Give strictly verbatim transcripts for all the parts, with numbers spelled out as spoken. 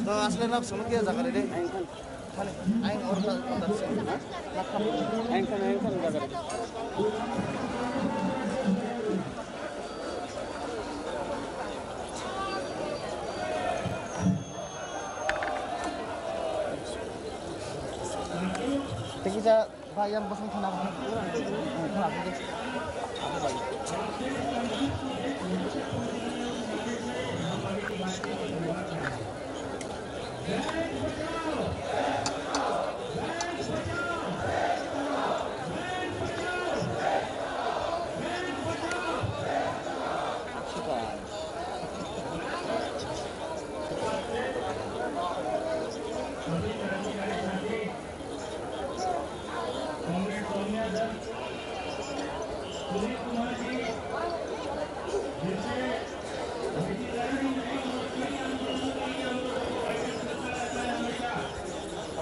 To asle nok sumut ya jaga rede. Mane, aing order, order se. Aing kan, aing kan jaga rede. Thank you, sir. Ba, yang bosong thana ba.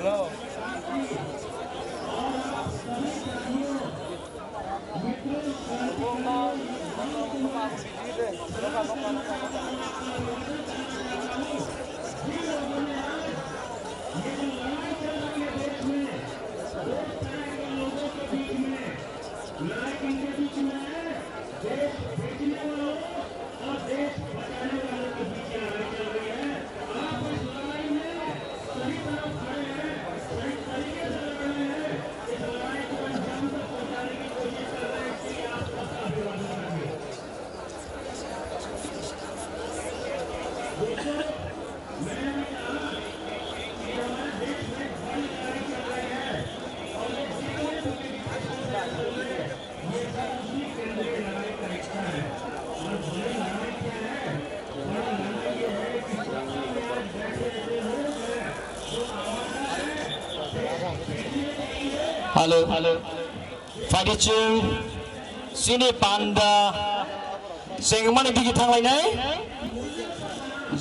Hello. Hello, hello. Phaidi chwng chini panda chengmani digi thanglainai.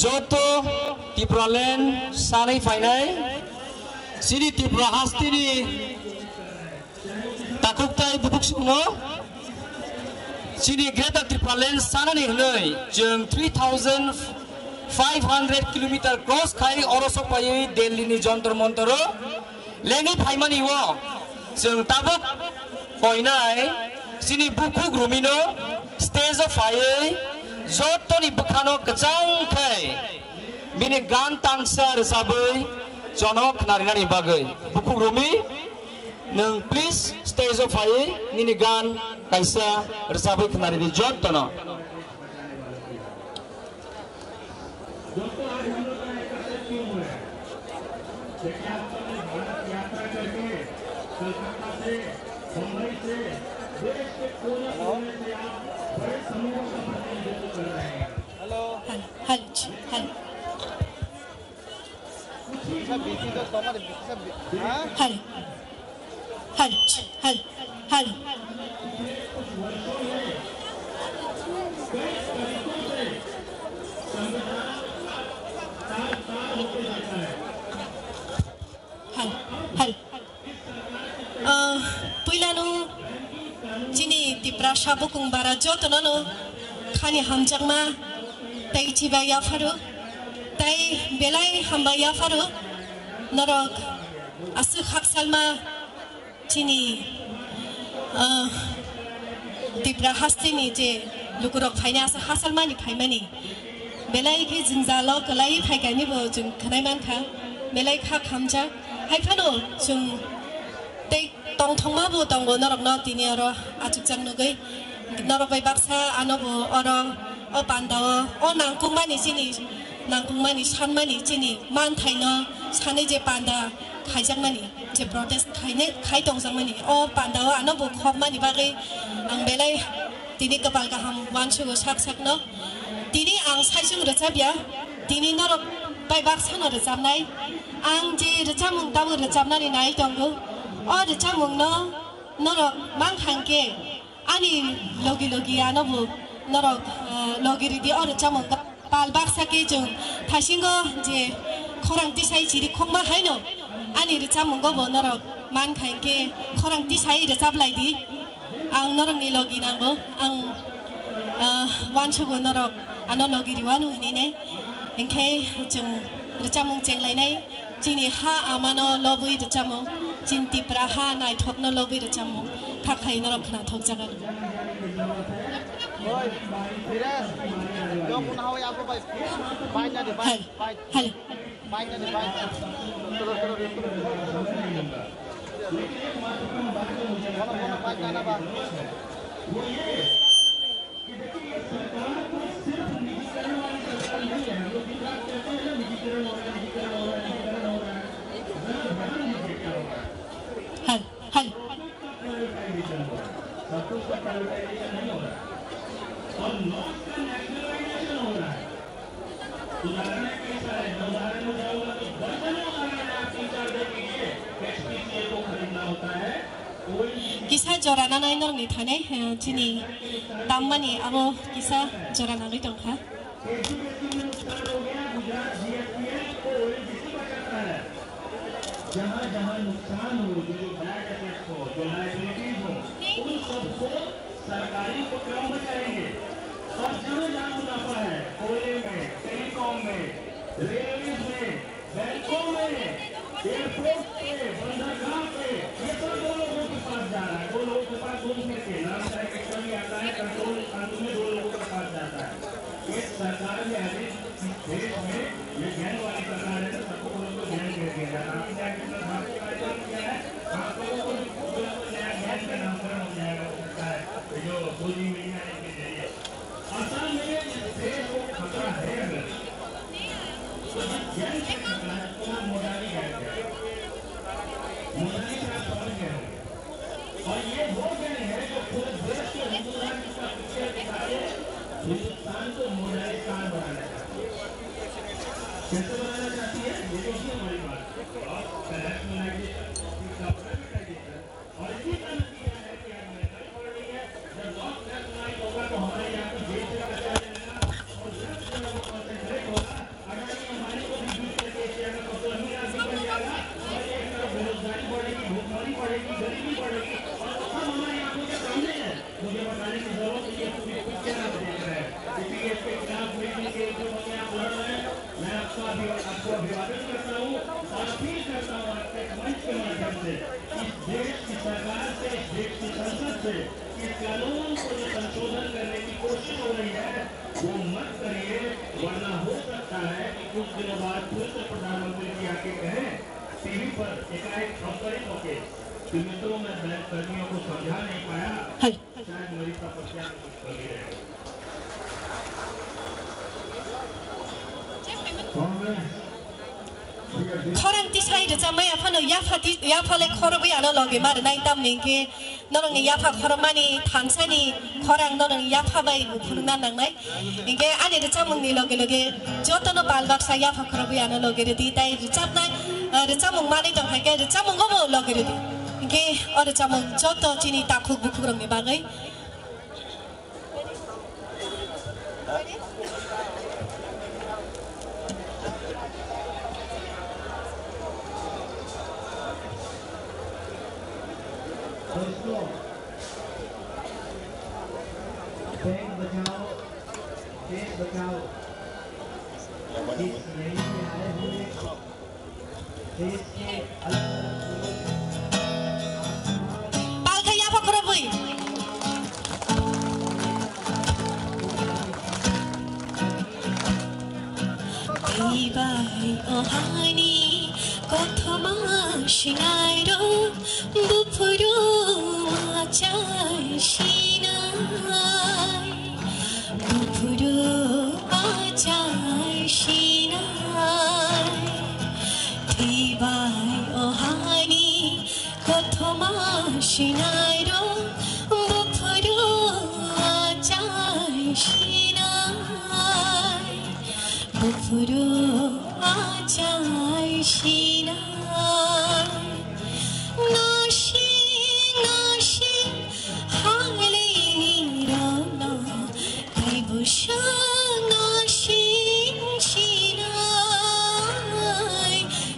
Joto Tipraland sanwi phainai. Chini Tripura hasteni takhuktai bukhuk sukno chini Greater Tipraland sanani hwnwi chwng three thousand five hundred kilometer cross khai oro sokpaiwi Delhi ni Jantar Mantar o lengwi phaimani o chwng tabuk koinai chini bukhuk Rumino stage o phaiwi jotoni bwkhano kwchang khai bini gan tangsa rwchabwi chonok khnarinani bagwi. Bukhuk Rumi, nwng please stage o phaiwi nini gan kaisa rwchabwi khnaridi jotono. दोस्तों, आज हम लोग का एकत्रित क्यों हुआ है? देखिए, आप सबने भारत यात्रा करके कलकत्ता से, बम्बई से, देश के कोने कोने से आप बड़े समूहों का प्रतिनिधित्व कर रहे हैं। Hello. Hello, hello, hello. Bisa busy to, tomar bisa bi-, ha? Hello. Hello, hello, hello. Hello, hello. Uh, puila Tiprasa bukung bara jotono no khani hamjakma tei chiba yapharo tei belai hamba yapharo norok aswk haksalma chini, ah, Tipra hasteni je lukurok phaina aswk haksalmani phaimani belai khe jwngjalo kwlai phaikani bo chwng khwnai mankha belai kha khamjak haiphano chwng tei Tongthokma bo tongo norokno tini oro achukjak nugwi. Norok bai baksa ano bo oro o panda o, o nangkukmani chini, nangkukmani sanmani chini manthaino sanwi je panda khaijakmani, je protest khaine, khai tongjakmani, o panda o ano bo khopmani bagwi ang belai tini kwpal kaham uansugo sak sakno. Tini ang saichung rwchapya, tini norok bai baksano rwchapnai. Ang je rwchapmung tabuk rwchapnani nai tongo, o rwchapmungno norok mankha hwnkhe ani logi logi ano bo norok, eh, logi ridi o rwchapmung. Pal baksa khe chwng thaisingo je khorang tisai chiri khokma haino ani rwchapmungo bo norok mankha hwnkhe khorang tisai rwchap lai di. Ang norokni logi nango, ang, ah, uansugo norok ano logi riwano hinwi nai. Hinkhe chwng rwchapmung chenglainai, chini ha amano lobwi rwchapmung, chini Tipra ha naithokno lobwi rwchapmung, kha khai norok khwnathok jaga. Oi, Pires, yo muna hoi apo bai, bai na di, bai, Hal, bai. Hal. Hal, hal. Kisa jora nanai norokni thani, eh, chini tammani abo kisa jora nangwi tongkha. जहाँ जहाँ नुकसान हो, जो जो bad assets हो, जो लाइबिलिटीज हो, उन सबको सरकारी उपक्रम में करेंगे। और जहाँ जहाँ मुनाफा है, कोयले में, टेलीकॉम में, रेलवे में, बैंकों में, एयरपोर्ट पे, बंदरगाह पे, ये सब दो लोगों के पास जा रहा है। दो लोगों के पास घूम फिर के नाम का एक कमी आता है, कंट्रोल कानून में दो लोगों के पास जाता है। ये सरकार ने अभी इस देश में ये गैंग वाली सरकार है, तो सबको पुलिस को गैंग कह दिया जाता है। आपने क्या कितना भारतीय कार्यक्रम किया है, आप लोगों को भी पुलिस को नया गैंग का नामकरण हो जाएगा, हो सकता है। ये जो दो तीन महीना है, इनके जरिए असल में इस देश को खतरा है अगर, तो जिस गैंग से खतरा है, वो मोडाली गैंग है। मोडाली से आप समझ गए होंगे। और ये वो गैंग है जो पूरे देश के हिंदुस्तान का पिक्चर दिखा के हिंदुस्तान को मोडालिस्तान बनाना चाहती है। कैसे बनाना चाहती है? ये देखिए हमारी बात। और नेशनलाइजेशन, और इसी का नतीजा है कि आज महंगाई बढ़ रही है। जब नॉर्थ नेशनलाइज होगा तो हमारे यहाँ की जेल से कचरा जाएगा और सब जो है वो कॉन्सेंट्रेट होगा। अडानी अंबानी को भी बीट करके एशिया का सबसे अमीर आदमी बन जाएगा। और एक तरफ बेरोजगारी बढ़ेगी, भुखमरी बढ़ेगी, गरीबी बढ़ेगी और वो सब हमारी आंखों के सामने है। मुझे बताने की जरूरत नहीं है, पूरी पिक्चर आप देख रहे हैं। टीटीएस के खिलाफ मीटिंग के जो बने आप लड़ रहे हैं, मैं आपका अभिवा-, आपको अभिवादन करता हूँ और अपील करता हूँ आपके मंच के माध्यम से इस देश की सरकार से, इस देश की संसद से इस कानून को जो संशोधन करने की कोशिश हो रही है, वो मत करिए, वरना हो सकता है कि कुछ दिनों बाद फिर से प्रधानमंत्री जी आके कहें, टीवी पर एकाएक खबरें होके कि मित्रों, मैं बैंक कर्मियों को समझा नहीं पाया, शायद मेरी तपस्या में कुछ कमी रह गई। Khorang tisai rwchapmaya phano yapha ti-, yaphale khorobwi ano logi ma rwnai, tamni hwnkhe norokni yapha khorokmani thansani khorang norokni yapha bai bo phunukna nangnai. Hwnkhe ani rwchapmungni loge loge jotono pal baksa yapha khorobwi ano logi rwdi, tai rwchapnai, ah, rwchapmung manwi tongkha khe rwchapmungo bo logi rwdi. Hwnkhe o rwchapmung joto chini takhuk bukhukrokni bagwi. Palkha yapha khorobwi. Tei bai o hani kothoma sinairok buphuru achai sinai. Buphuru achai sinai. Tei bai o hani kothoma sinairok buphuru achai sinai. Buphuru achai sinai. Nasing nasing halini rokno tei bwswk nasing sinai,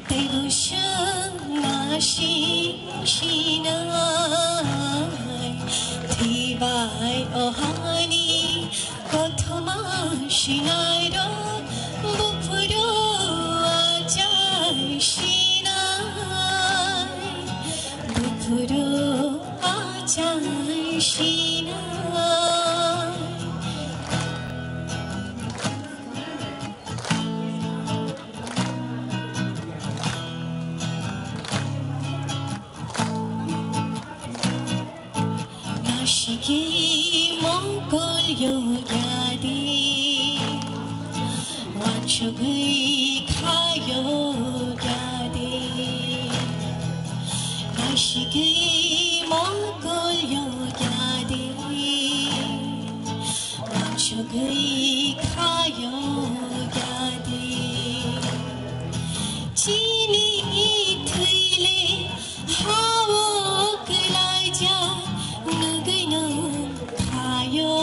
tei bwswk nasing sinai. Tei bai o hani kothoma sinairok buphuru achai sinai. Buphuru achai sinai. Nasigwi mokol yo yadi, wansugwi khayo yadi. Nasigwi mokol yo yadi, wansugwi khayo yadi. Chini thwile hao kwlaijak nugwino phaio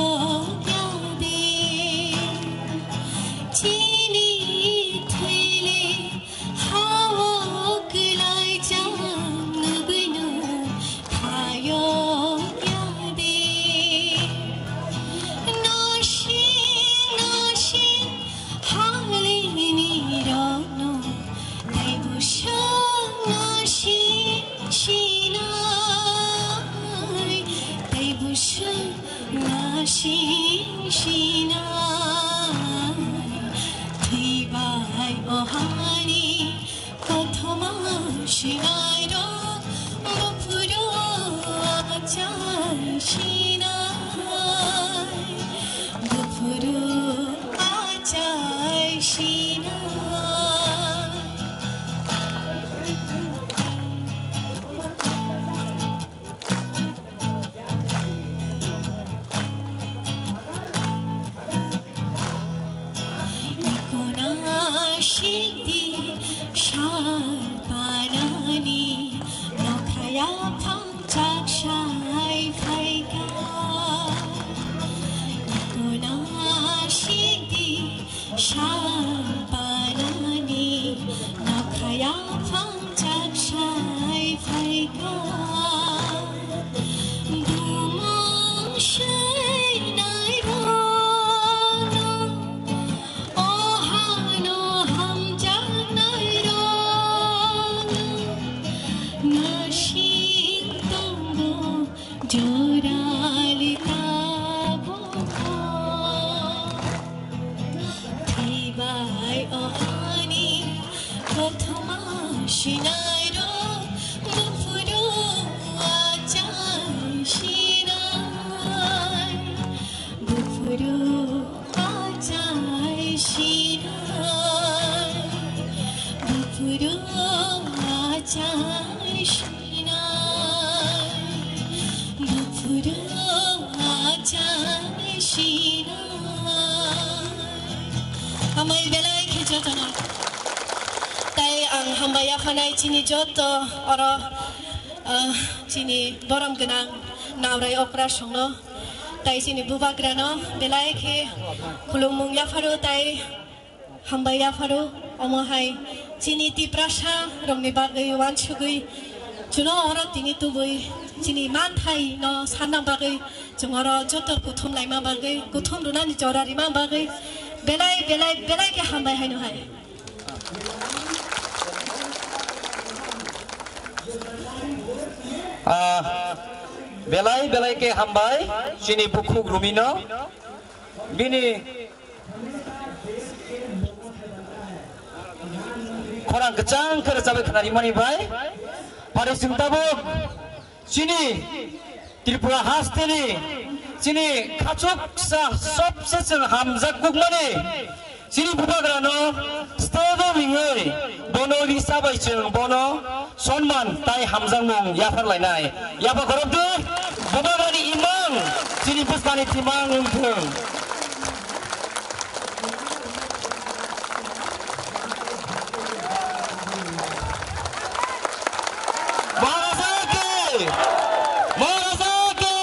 yade. Chini thwile hao kwlaijak nugwino phaio yade. Nasing nasing halini rokno tei bwswk nasing sinai, tei bwswk nasing sinai. Tei bai o hani kothoma sinairok buphuru achai sinai, buphuru achai sinai. Kona sikdi sal panani nokhaya phangchak sai phaika. Kona sikdi sal panani nokhaya phangchak sai phaika. Bumung seinai rokno, o hano hamjaknai rokno, nasing tongo jorali tabukno. Tei bai o ani kothoma sinairok buphuru achai sinai, buphuru achai sinai, buphuru achai sinai, buphuru achai sinai. Hambai belai khe jotono. Tai ang hambai yaphanai chini joto oro, ah, chini borom gwnang naurai okra songno. Tai chini bubagrano belai khe khulumung yapharo tai hambai yapharo. Omo hai chini Tiprasa rokni bagwi wansugwi Chwng oro tini tubui chini manthai no sanna bagwi, chwng oro joto kuthum laima bagwi, kuthum rwnani jora rima bagwi belai, belai, belai khe hambai haino hai. Ah, belai, belai khe hambai chini bukhuk Rumino. Bini khorang kwchang khe rwchabwi khwnarimani bai. Pari chwng tabuk chini Tripura hasteni chini khachuksa sobse chwng hamjak kukmani chini bubagrano stage o ringwi bono risa bai chwng bono sonman tai hamjakmung yaphar lainai. Yapha khorokdwi, bubagrani imang chini bwskangni thimang wngthwng. Maharaja ki! Maharaja ki!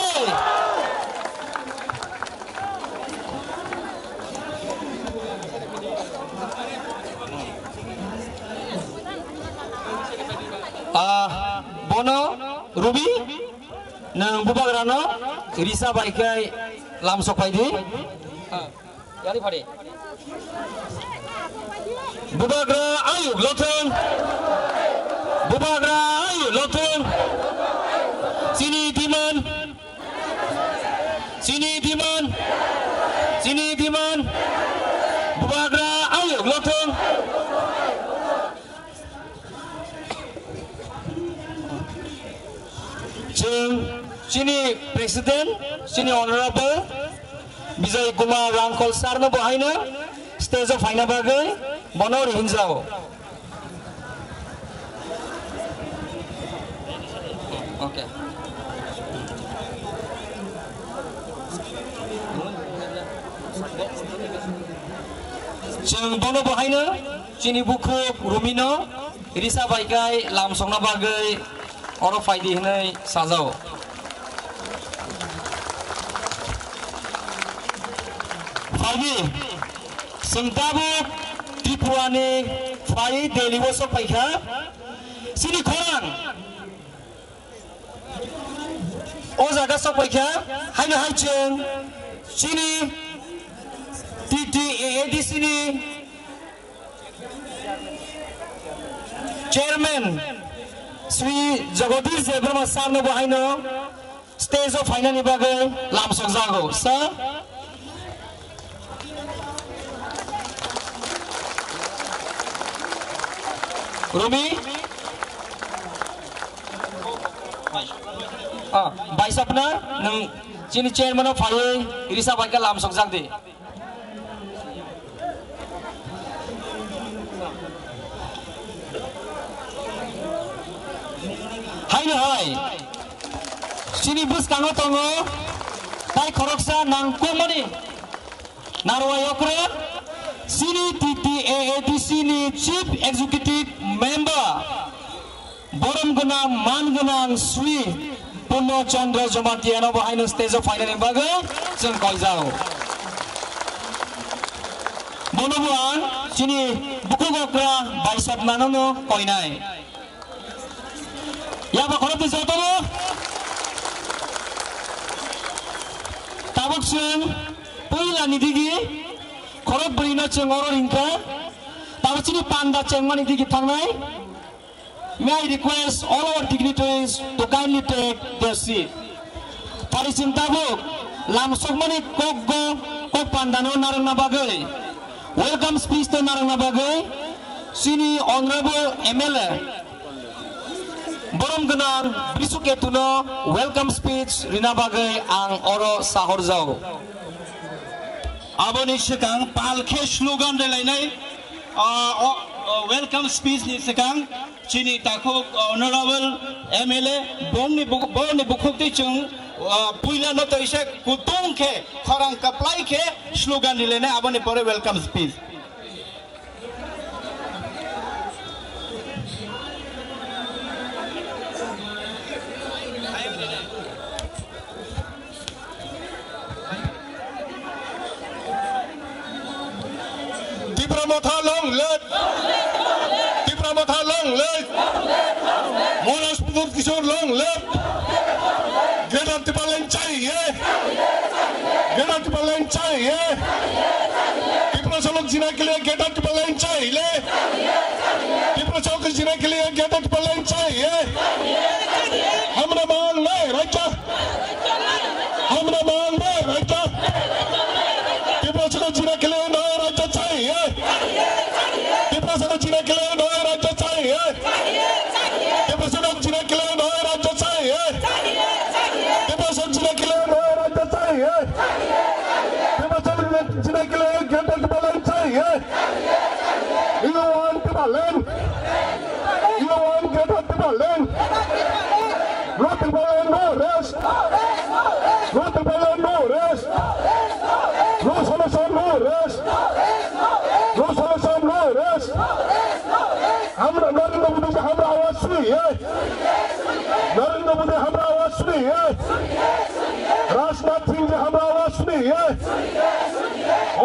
Ah, bono Rubi, nwng bubagrano risa bai khe lam sok phai di. Ah, yani phari. Bubagra ayuk lothwng. Bubagra ayuk lothwng. Chini demand. Chini demand, chini demand, bubagra ayuk lothwng. Chwng chini president, chini honorable Bijay Kumar Rangkhol sir no bo haino stage o phaina bagwi bono rihinjao. Okay. Chwng bono bo haino chini bukhuk Rumino risa bai kai lam songna bagwi oro phaidi hwnwi sajao. Phaidi, chwng tabuk Tripura ni phai Delhi o sok phaikha. Chini khorang o jaga sok phaikha, haino hai chwng chini T T A A D C ni chairman Sri Jagadish Debbarma sir no bo haino stage o phainani bagwi lam sok jago. Sir, Rumi, ah, baisapna, nwng chini chairman o phaiwi risa bai khe lam sok jak di. Haino hai, chini bwskango tongo, tai khoroksa nangkukmani narwai okra, chini T T A A D C ni Chief Executive Member, borom gwnang, man gwnang Sri Purno Chandra Jamatia no bo haino stage o phainani bagwi chwng koijao. Bono bo ang chini bukhuk okra baisapna no koinai. Yaba khoroknwi jotono tabuk chwng puila ni digi khorok bwrwi no chwng oro ringkha. Tabuk chini panda chengmani digi thangnai. May I request all our dignitaries to kindly take their seat. Phari chwng tabuk lam sokmani kokgo kok pandano narwkna bagwi, welcome speech no narwkna bagwi chini honorable M L A borom gwnang Brisu Ketuno welcome speech rina bagwi ang oro sahorjao. Aboni swkang pal khe slogan relainai, ah, o, o, welcome speech ni swkang chini takhuk honorable M L A bongni bu-, bongni bukhuk twi chwng, ah, puila no toisa kutung khe khorang kaplai khe slogan relainai aboni pore welcome speech. Tipra Motha long live! Tipra Motha long live! Maharaj Pradyot Kishore long live. Greater Tipraland chahiye. Greater Tipraland chahiye. Tiprasa log jina ke liye Greater Tipraland chahiye. Tiprasa log jina ke liye Greater Tipraland chahiye. Hamra mang nahi raja. Hamra mang nahi raja. Tiprasa log jina ke liye nahi raja chahiye. Tiprasa log jina ke liye nahi raja chahiye. Tiprasa log jina ke liye nahi raja chahiye. Tiprasa log jina ke liye nahi raja chahiye. Tiprasa log jina ke liye Greater Tipraland chahiye. You want Tipraland? You want Greater Tipraland? No Tipraland, no rest. No Tipraland, no rest. No solution, no rest. No solution, no rest. Hamra Narendra Modi ji hamra awaz suniye. Narendra Modi hamra awaz suniye. Rajnath Singh ji hamra awaz suniye.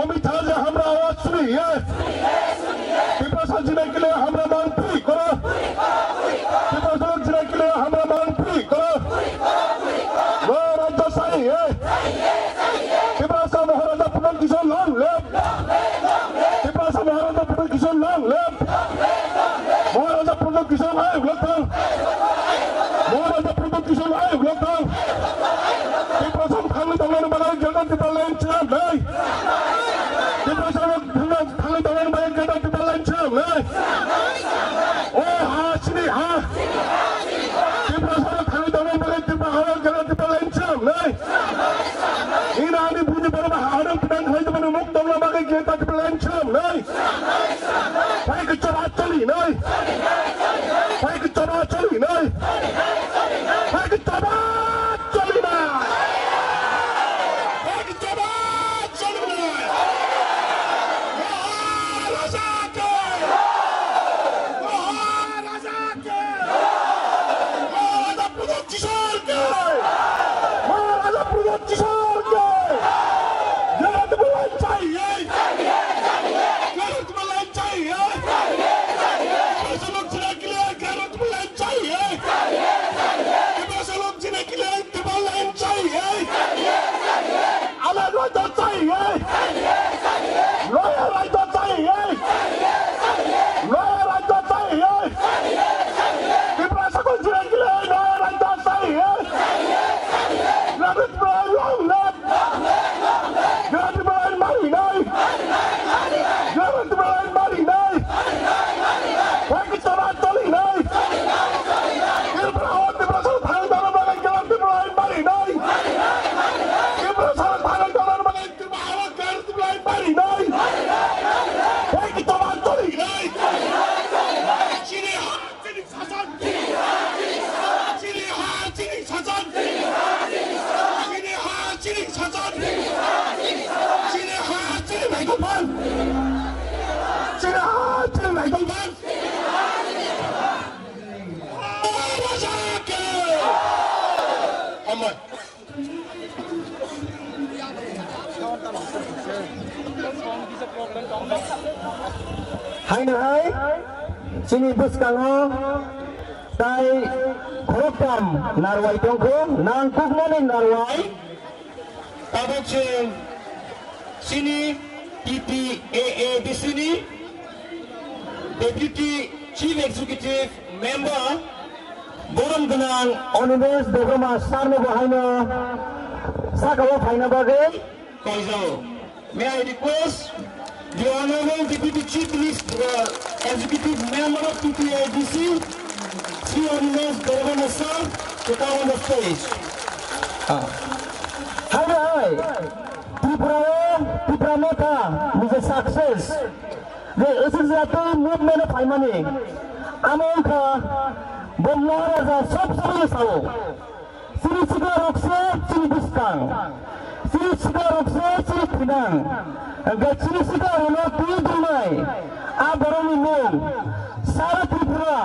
Amit Shah ji hamra awaz suniye. Tiprasa jina ke liye hamra mang puri koro. Tiprasa jina ke liye hamra mang puri koro. Nahi raja chahiye. Tiprasa Maharaja Pradyot Kishore long live. Tiprasa Maharaja Pradyot Kishore long live. Maharaja Pradyot Kishore ayuk lok thang. Maharaja Pradyot Kishore ayuk lok thang. Tiprasa thangwi tongmani bagwi Greater Tipraland chwng nai. Tiprasa thangwi thangwi tongmani bagwi Greater Tipraland chwng nai. O ha chini ha. Tiprasa thangwi tongmani bagwi Tipra ha Greater Tipraland chwng nai. Ina ani buji borok ba harang pidang khai tongmani muk tongna bagwi Greater Tipraland chwng nai. Phai khe choba choli nai. Phai khe choba choli nai. Phai khe choba choli nai. Phai khe choba choli nai. Maharaja ke! Maharaja ke! Maharaja Pradyot Kishore ke! Maharaja Pradyot Kishore ke! Greater Tipraland chahiye! Greater Tipraland chahiye! Tiprasa log jina ke liye Greater Tipraland chahiye! Tiprasa log jina ke liye Tipraland chahiye! Alag raja chahiye! Nahi raja chahiye! Nahi raja chahiye! Tiprasa ko jina ke liye nahi raja chahiye! Greater Tipraland long live! Greater Tipraland mari nai! Greater Tipraland mari nai! Phai khe choba choli nai! Tiprasa thangwi tongna bagwi Greater Tipraland mari nai! Tiprasa thangwi tongna bagwi Greater Tipraland mari nai! Phai khe choba choli nai! Chini ha! Chini sasam! Chini ha, chini sasam! Chini ha, chini sasam! Chini ha, chini naitokphan! Chini ha, chini naitokphan! Hambai. Haino hai chini bwskango tai khoroktham narwai tongkho, nangkukmani narwai. Tabuk chwng chini T T A A D C ni Deputy Chief Executive Member borom gwnang Animesh Debbarma sir no bo haino saka o phaina bagwi kaijao. May I request the Honorable Deputy Chief Minister, uh, Executive Member of T T A D C, Shri Animesh Debbarma sir, to come on the stage. Ah. Hai, hai. Tripura o, Tipra Motha, niji success. Je S C jati movement o phaimani. Amo wngkha, bo Maharaja sob somoi sao. Chini sikla rok se chini bwskang. Chini sikla rok se chini thinang. Hingkhe chini sikla rok no twi twngnai. A borok ni mung. Sara Tripura,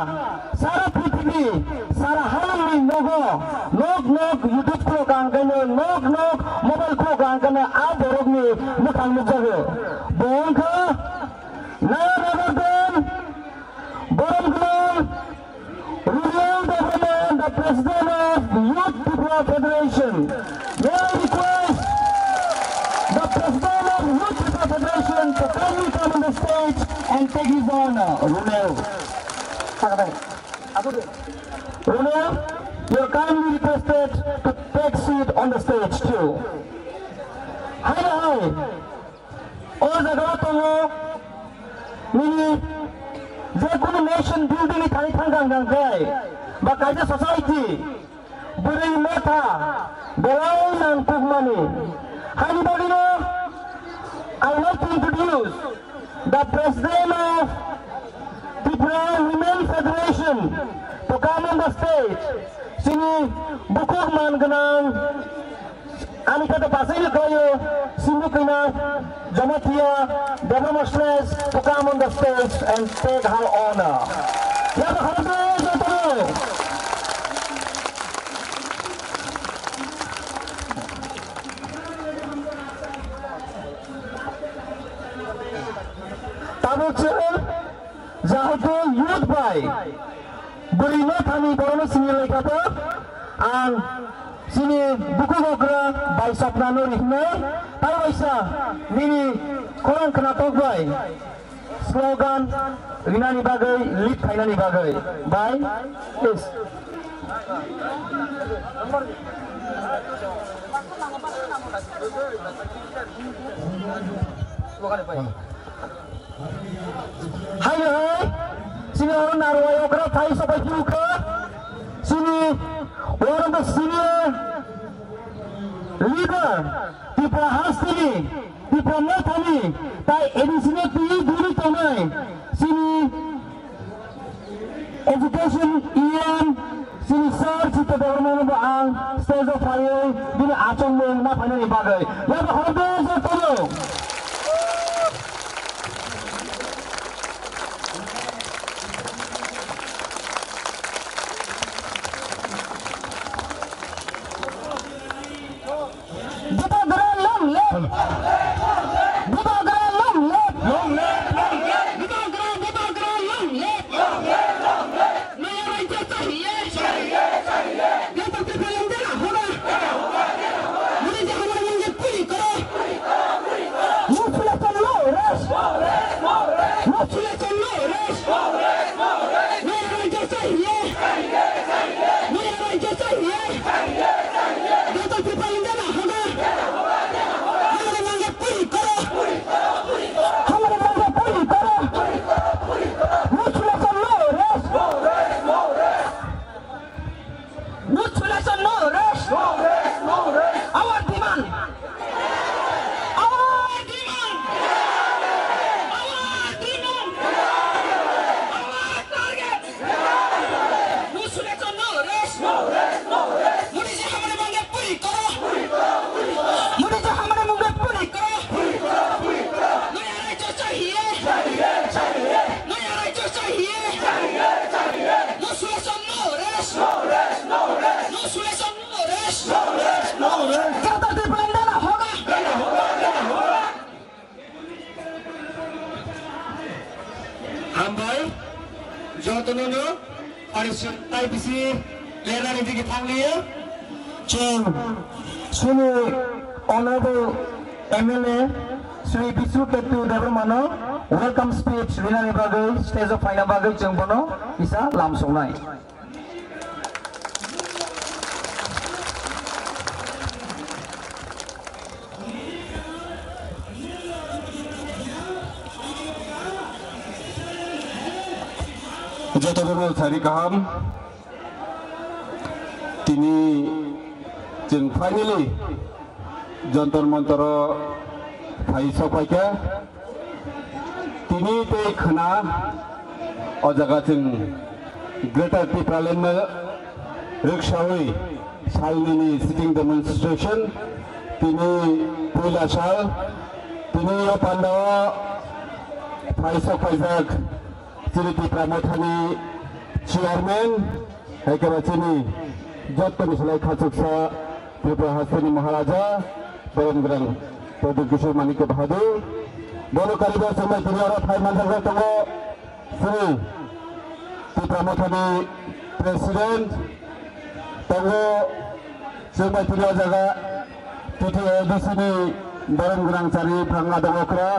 sara prithibi, sara halong ni nogo. Nok nok YouTube khulok ang khe no, nok nok mobile khulok ang khe no a borok ni mwkhang nukjago. Bo wngkha Nana Nagardan, Borom Gwnang, Rural Development May I request the President of Youth Tripura Federation to kindly come on the stage and take his honor. Runel. Runel, you are kindly requested to take seat on the stage too. Hi, hi. O jaga o tongo nini je kunu nation building ni thani thang thang thang khe ba kaisa society bwrwi motha belai nang kukmani. Hani bagwino I would like to introduce the president of Tripura Women Federation to come on the stage. Chini bukhuk man gwnang Ani kata basai ni khlaio, Sindhu Kina, Jamatia, Debbarma Sledge to come on the stage and take her honor. Yaba kharap de jotono. Tabuk chwng Jahato youth bai bwrwi no thani borok no sini lai kha to ang chini bukhuk okra bai sopna no ri hwnwi tai waisa nini khorang khnatok bai slogan rinani bagwi lead khainani bagwi bai please. Hai hai, chini oro narwai okra phai sobai phuru kha, chini one of the senior leader, Tripura hasteni, Tripura mothani, tai additional twi duri tongnai, chini Education E M, chini sir Chitra Debbarma no bo ang stage o phaiwi bini achomung ma phainani bagwi. Yaba horokbe jotono. Bubagra long live! Bubagra long live! Long live, long live! Bubagra, Bubagra long live! Long live, long live! नया राज्य चाहिए! चाहिए, चाहिए! जय शक्ति फिल्म देना होगा! देना होगा, देना होगा! मोदी जी हमारी मांगे पूरी करो! पूरी करो, पूरी करो! No selection, no rest! No selection, no rest! No selection, no rest! नया राज्य चाहिए! चाहिए, चाहिए! नया राज्य चाहिए! जय शक्ति फिल्म देना होगा! हमारी मांगे पूरी करो! हमारी मांगे पूरी करो! No selection, no rest! No selection, no rest! Our demand! Our demand! Our demand! Our target! No selection, no rest! No rest, no rest! Modi जी हमारे मांगे पूरी करो! पूरी करो, पूरी करो! मोदी जी हमारे मांगे पूरी करो! पूरी करो, पूरी करो! नया राज्य चाहिए! चाहिए, चाहिए! नया राज्य चाहिए! चाहिए, चाहिए! No selection, no rest! No rest, no rest! No selection, no rest! No rest, no rest! Greater Tipraland देना होगा! देना होगा, देना होगा! Hambai, jotono no, ari swn tai bisi lerani digi thangliya. Chwng chini Honorable M L A Shri Bisnu Ketu Debbarma no welcome speech rinani bagwi stage o phaina bagwi chwng bono kisa lam songnai. Jotono sari kaham. Tini chwng finally Jantar Mantar o phai sokphaikha. Tini tei khwna o jaga chwng Greater Tipraland no rwksawi salnini sitting demonstration tini puila sal. Tini o pandao phai sokphaijak chini Tipra Mothani chairman, hai khe ba chini jottoni slai khachuksa Tripura hasteni Maharaja, borom gwnang Pradyut Kishore Manikya Bahadur. Bono kariba samai tini oro phai manjak tongo chini Tipra Mothani president tongo. Chwng bai tini o jaga T T A D C ni borom gwnang chari phang adong okra.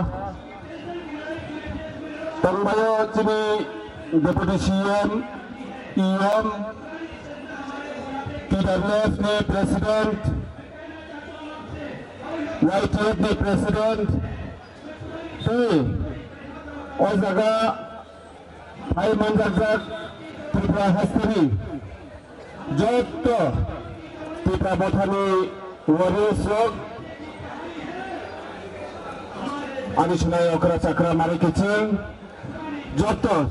Tongbaio chini Deputy C M, E M, T W F ni President, Y T F ni President, tei o jaga phai manjakjak Tripura hasteni jotto Tipra Mothani warriors rok, ani sinai okra chakra mari kiching, jotto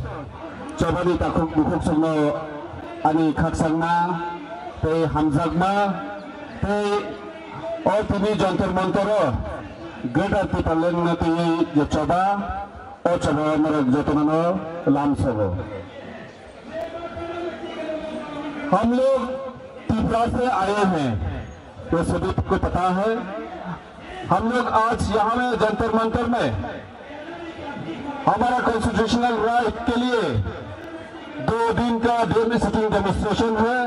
chobani takhuk bukhuk songno ani khakchangma tei hamjakma tei o tini Jantar Mantar o Greater Tipraland no twi je choba, o choba norok jotono no lam sobo. हम लोग त्रिपुरा से आए हैं, ये सभी को पता है। हम लोग आज यहाँ में जंतर मंतर में हमारा कॉन्स्टिट्यूशनल राइट के लिए दो दिन का डेमो सिटिंग डेमोन्स्ट्रेशन है।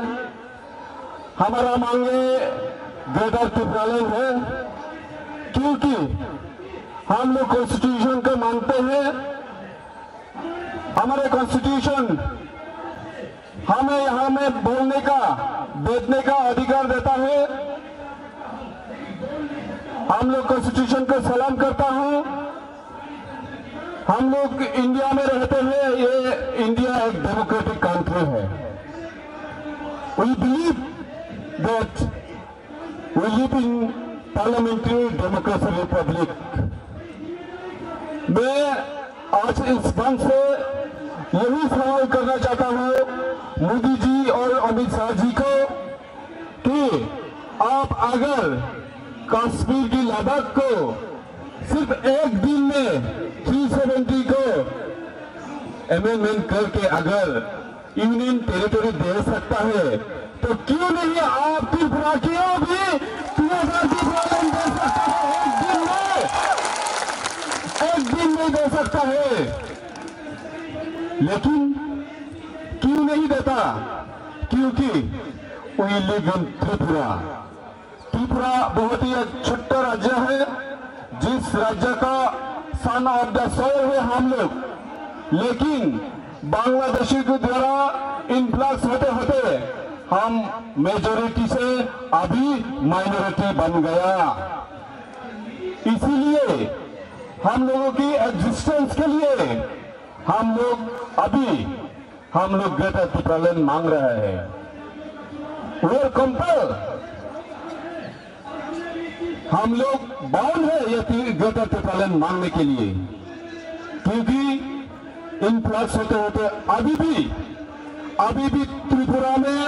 हमारा मांगे ग्रेटर तिप्रालैंड है, क्योंकि हम लोग कॉन्स्टिट्यूशन को मानते हैं। हमारे कॉन्स्टिट्यूशन हमें यहाँ में बोलने का, बैठने का अधिकार देता है। हम लोग कॉन्स्टिट्यूशन को सलाम करता हूँ। हम लोग इंडिया में रहते हैं, ये इंडिया एक डेमोक्रेटिक कंट्री है। We believe that we live in parliamentary democracy republic। मैं आज इस मंच से यही सवाल करना चाहता हूँ मोदी जी और अमित शाह जी को कि आप अगर कश्मीर की लद्दाख को सिर्फ एक दिन में थ्री सेवेंटी को अमेंडमेंट करके अगर यूनियन टेरिटरी दे सकता है, तो क्यों नहीं आप त्रिपुरा को भी तीन हजार की प्रॉब्लम दे सकता है एक दिन में, एक दिन में दे सकता है। लेकिन क्यों नहीं देता? क्योंकि we live in त्रिपुरा। त्रिपुरा बहुत ही एक छोटा राज्य है, जिस राज्य का सन ऑफ द सॉइल है हम लोग, लेकिन बांग्लादेशी के द्वारा इन्फ्लक्स होते होते हम मेजोरिटी से अभी माइनॉरिटी बन गया। इसीलिए हम लोगों की एग्जिस्टेंस के लिए हम लोग अभी हम लोग ग्रेटर तिप्रालैंड मांग रहे हैं। We are compelled। हम लोग बाउंड है ये ति-, ग्रेटर तिप्रालैंड मांगने के लिए, क्योंकि इन्फ्लक्स होते होते अभी भी, अभी भी त्रिपुरा में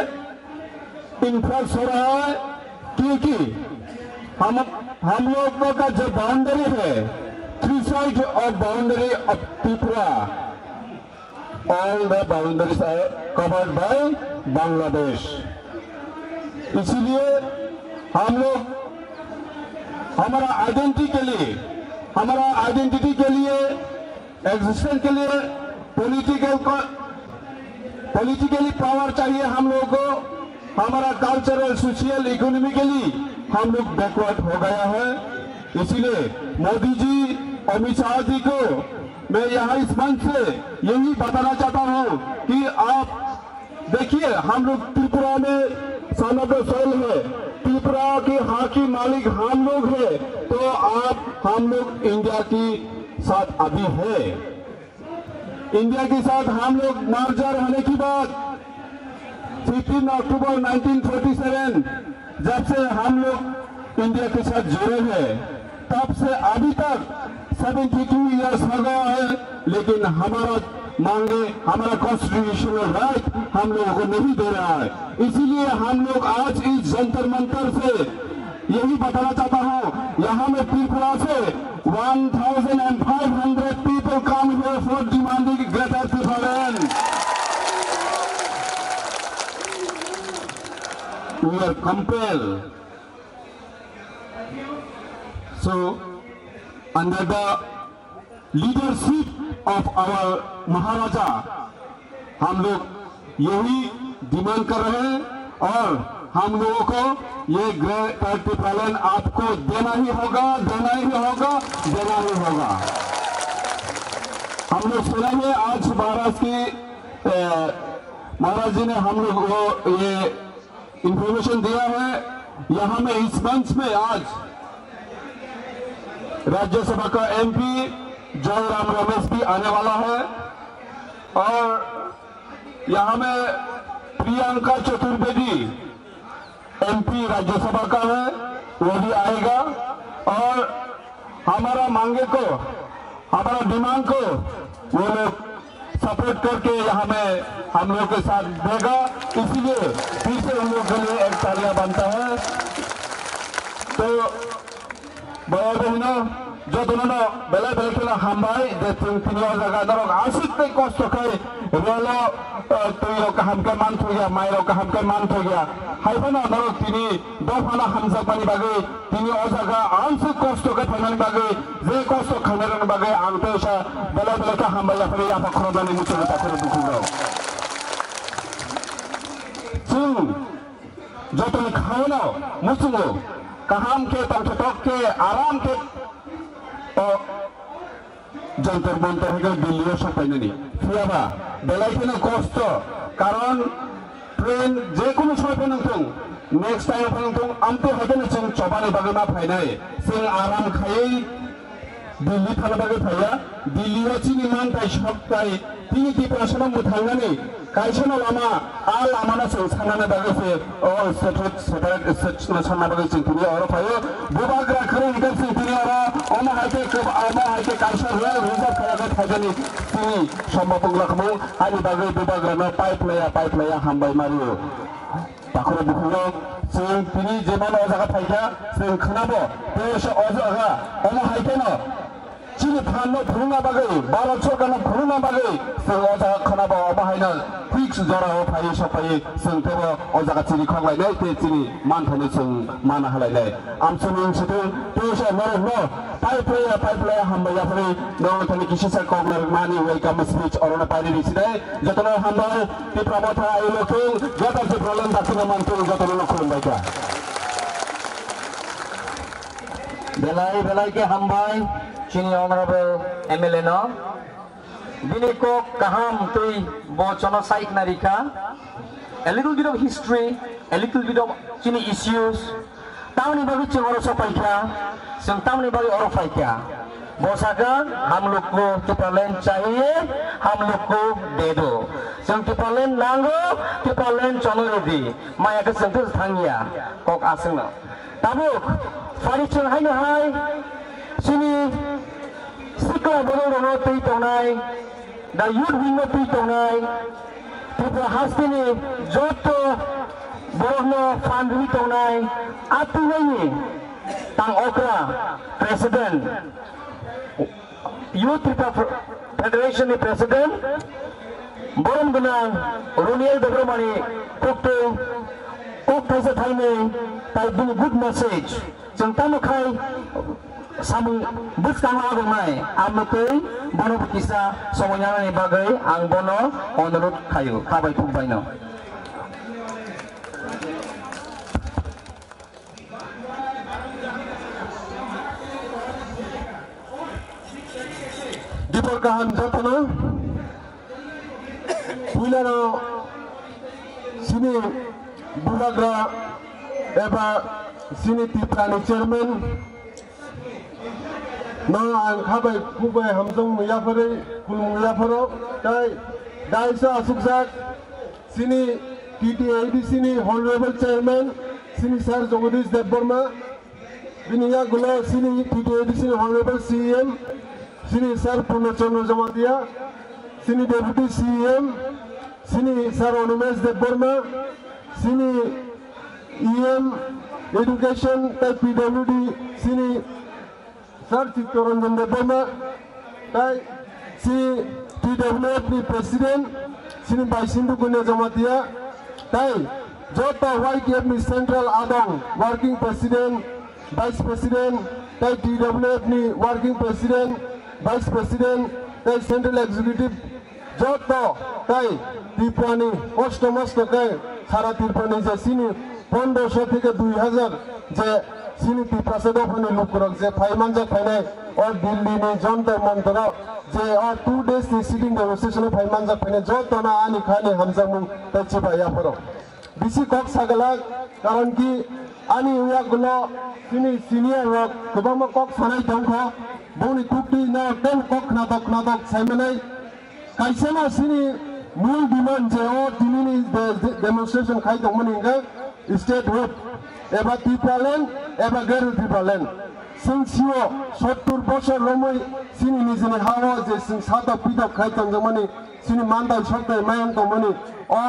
इन्फ्लक्स हो रहा है, क्योंकि हम, हम लोगों का जो बाउंड्री है, three side of boundary of Tripura, all the boundaries are covered by Bangladesh। इसीलिए हम लोग हमारा आइडेंटिटी के लिए, हमारा आइडेंटिटी के लिए, एग्जिस्टेंस के लिए पॉलिटिकल, पॉलिटिकली पावर चाहिए हम लोगों को। हमारा कल्चरल, सोशल, इकोनॉमिकली हम लोग बैकवर्ड हो गया है। इसीलिए मोदी जी, अमित शाह जी को मैं यहाँ इस मंच से यही बताना चाहता हूँ कि आप देखिए, हम लोग त्रिपुरा में सन ऑफ द सॉइल है, त्रिपुरा के हक की मालिक हम लोग है, तो आप हम लोग इंडिया की साथ अभी है। इंडिया के साथ हम लोग मर्जर होने की बात, फिफ्टीन अक्टूबर नाइनटीन फोर्टी सेवन, जब से हम लोग इंडिया के साथ जुड़े हैं, तब से अभी तक सेवेंटी टू ईयर्स हो गया है, लेकिन हमारा मांगे, हमारा कॉन्स्टिट्यूशनल राइट हम लोगों को नहीं दे रहा है। इसीलिए हम लोग आज इस जंतर मंतर से यही बताना चाहता हूँ, यहाँ में त्रिपुरा से one thousand and five hundred people come here for demanding greater तिप्रालैंड। We are compelled। So, under the leadership of our महाराजा, हम लोग यही डिमांड कर रहे हैं और हम लोगों को ये ग्रेटर टिप्रालैंड आपको देना ही होगा, देना ही होगा, देना ही होगा। हम लोग सुना है आज महाराज की, अ, महाराज जी ने हम लोग को ये इन्फॉर्मेशन दिया है। यहाँ में इस मंच में आज राज्यसभा का एमपी जयराम रमेश भी आने वाला है और यहाँ में प्रियंका चतुर्वेदी एमपी राज्यसभा का है, वो भी आएगा और हमारा मांगे को, हमारा डिमांड को वो लोग सपोर्ट करके यहाँ में हम लोग के साथ देगा, इसीलिए फिर से उन लोग के लिए एक तालियां बनता है। तो भाई बहनों, jotono no belai belai kheno hambai, je chwng tini o jaga norok aswk tei kosto khai relo, eh, twi rok kaham khe manthoya, mai rok kaham khe manthoya. Hai phano norok tini dophano hamjakmani bagwi, tini o jaga aswk kosto khe phaimani bagwi, je kosto khainairokni bagwi ang teisa belai belai khe hambai yaphari yapha khoroknani muchungo takhoro dukhurok. Chwng jotoni khaono muchungo, kaham khe, tongthoktok khe, aram khe, o Jantar Mantar hai khe Delhi o sok painani. Phiyaba belai kheno kosto, karon train je kunu somoi phano thung, next time phano thung, amtwi hai kheno chwng chobani bagwi ma phainai. Chwng aram khaiwi Delhi thana bagwi phaiya, Delhi o chini manthai soktai, tini Tiprasano mwthangnani kaisa no lama, a lama no chwng sanna bagwi se, o separate, separate state no sanna bagwi chwng tini oro phaio. Bubagra kwrwi hwnkhe chwng tini oro, omo hai khe kwb-, omo hai khe kaisa rail reserve khaiyakhe phaijani tini Somba Pungla Khumung, ani bagwi Bubagra no pipe laya, pipe laya hambai mario. Takhoro bukhukno chwng tini jemano o jaga phaikha, chwng khwnabo, tei se o jaga omo hai kheno chini phanno phunukna bagwi, Bharat Sorkarno phunukna bagwi chwng o jaga khwnabo, omo haino fix jorao phaiwi sokphaiwi chwng teibo o jaga chini khoklainai tei chini manthaino chwng mana halainai. Amchwngni wngsitung tei se norokno pai phlaiya, pai phlaiya hambai yaphari norokno thani kisisa kok narwkmani welcome speech orono painani sinai. Jotono hambai, Tipra Motha, I looking, joto Tipraland dakti no mantung, jotono no khulumbai kha. Belai belai khe hambai, chini honorable M L A no. Bini kok kaham twi bo chono sai khna rikha. A little bit of history, a little bit of chini issues. Tamni bagwi chwng oro sopaikha, chwng tamni bagwi oro phaikha. Bo sakha, "हम लोग को Tipraland चाहिए, हम लोग को दे दो।" Chwng Tipraland nango, Tipraland chono rwdi. Maya khe chwng thangya, kok aswkno. Tabuk, phari chwng haino hai, chini sikla borok rokno twi tongnai, da youth wing no twi tongnai, Tripura hasteni joto borokno phan rwi tongnai, a twinaini tang okra president, Youth Tripura Federation ni president, borom gwnang Roniel Debbarma ni kokto, kok thaisa thainwi, tai bini good message. Chwng tamo khai samung bwskango agonai, amtwi bono bo kisa somoi nanani bagwi ang bono onurodh khaio, khabai thumbaino. Dipor kaham jotono. Puilano chini bubagra eba chini Tiprani chairman no ang khabai khukbai hamjakmung yapharwi khulumung yapharo, tai daisa asukjak chini T T A D C ni honorable chairman chini sir Jagadish Debbarma, bini yagulo chini T T A D C ni honorable C E M, chini sir Purna Chandra Jamatia, chini deputy C E M, chini sir Animesh Debbarma, chini E M education tai P W D, chini sir Chittaranjan Debbarma, tai si T W F ni president, sini bai Sindhu Kunya Jamatia, tai joto Y T F ni central adong working president, vice president, tai T W F ni working president, vice president, tai central executive, joto tai Tripura ni kosto mosto khe sara Tripura ni je sini Pondroso theke dui hazar je chini Tiprasa dophani lukurok je phai manjak phainai, o Delhi ni Jantar Mantar o je o two days ni sitting demonstration o phai manjak phainai jotono ani khani hamjakmung tei chibai yapharo. Bisi kok sagalak, karon ki ani uyagulo chini senior rok kwbangma kok sanai tongkha, boni kukti no ten kok khnatok khnatok saimanai. Kaisa no chini mul demand je o tinini de-, de-, demonstration khai tongmani hwnkhe statehood eba Tipraland eba Greater Tipraland. Chwng sio sottur bosor romwi chini nijini ha-o je chwng satok pitok khai tongjakmani chini manthai sokthai mayang tongmani o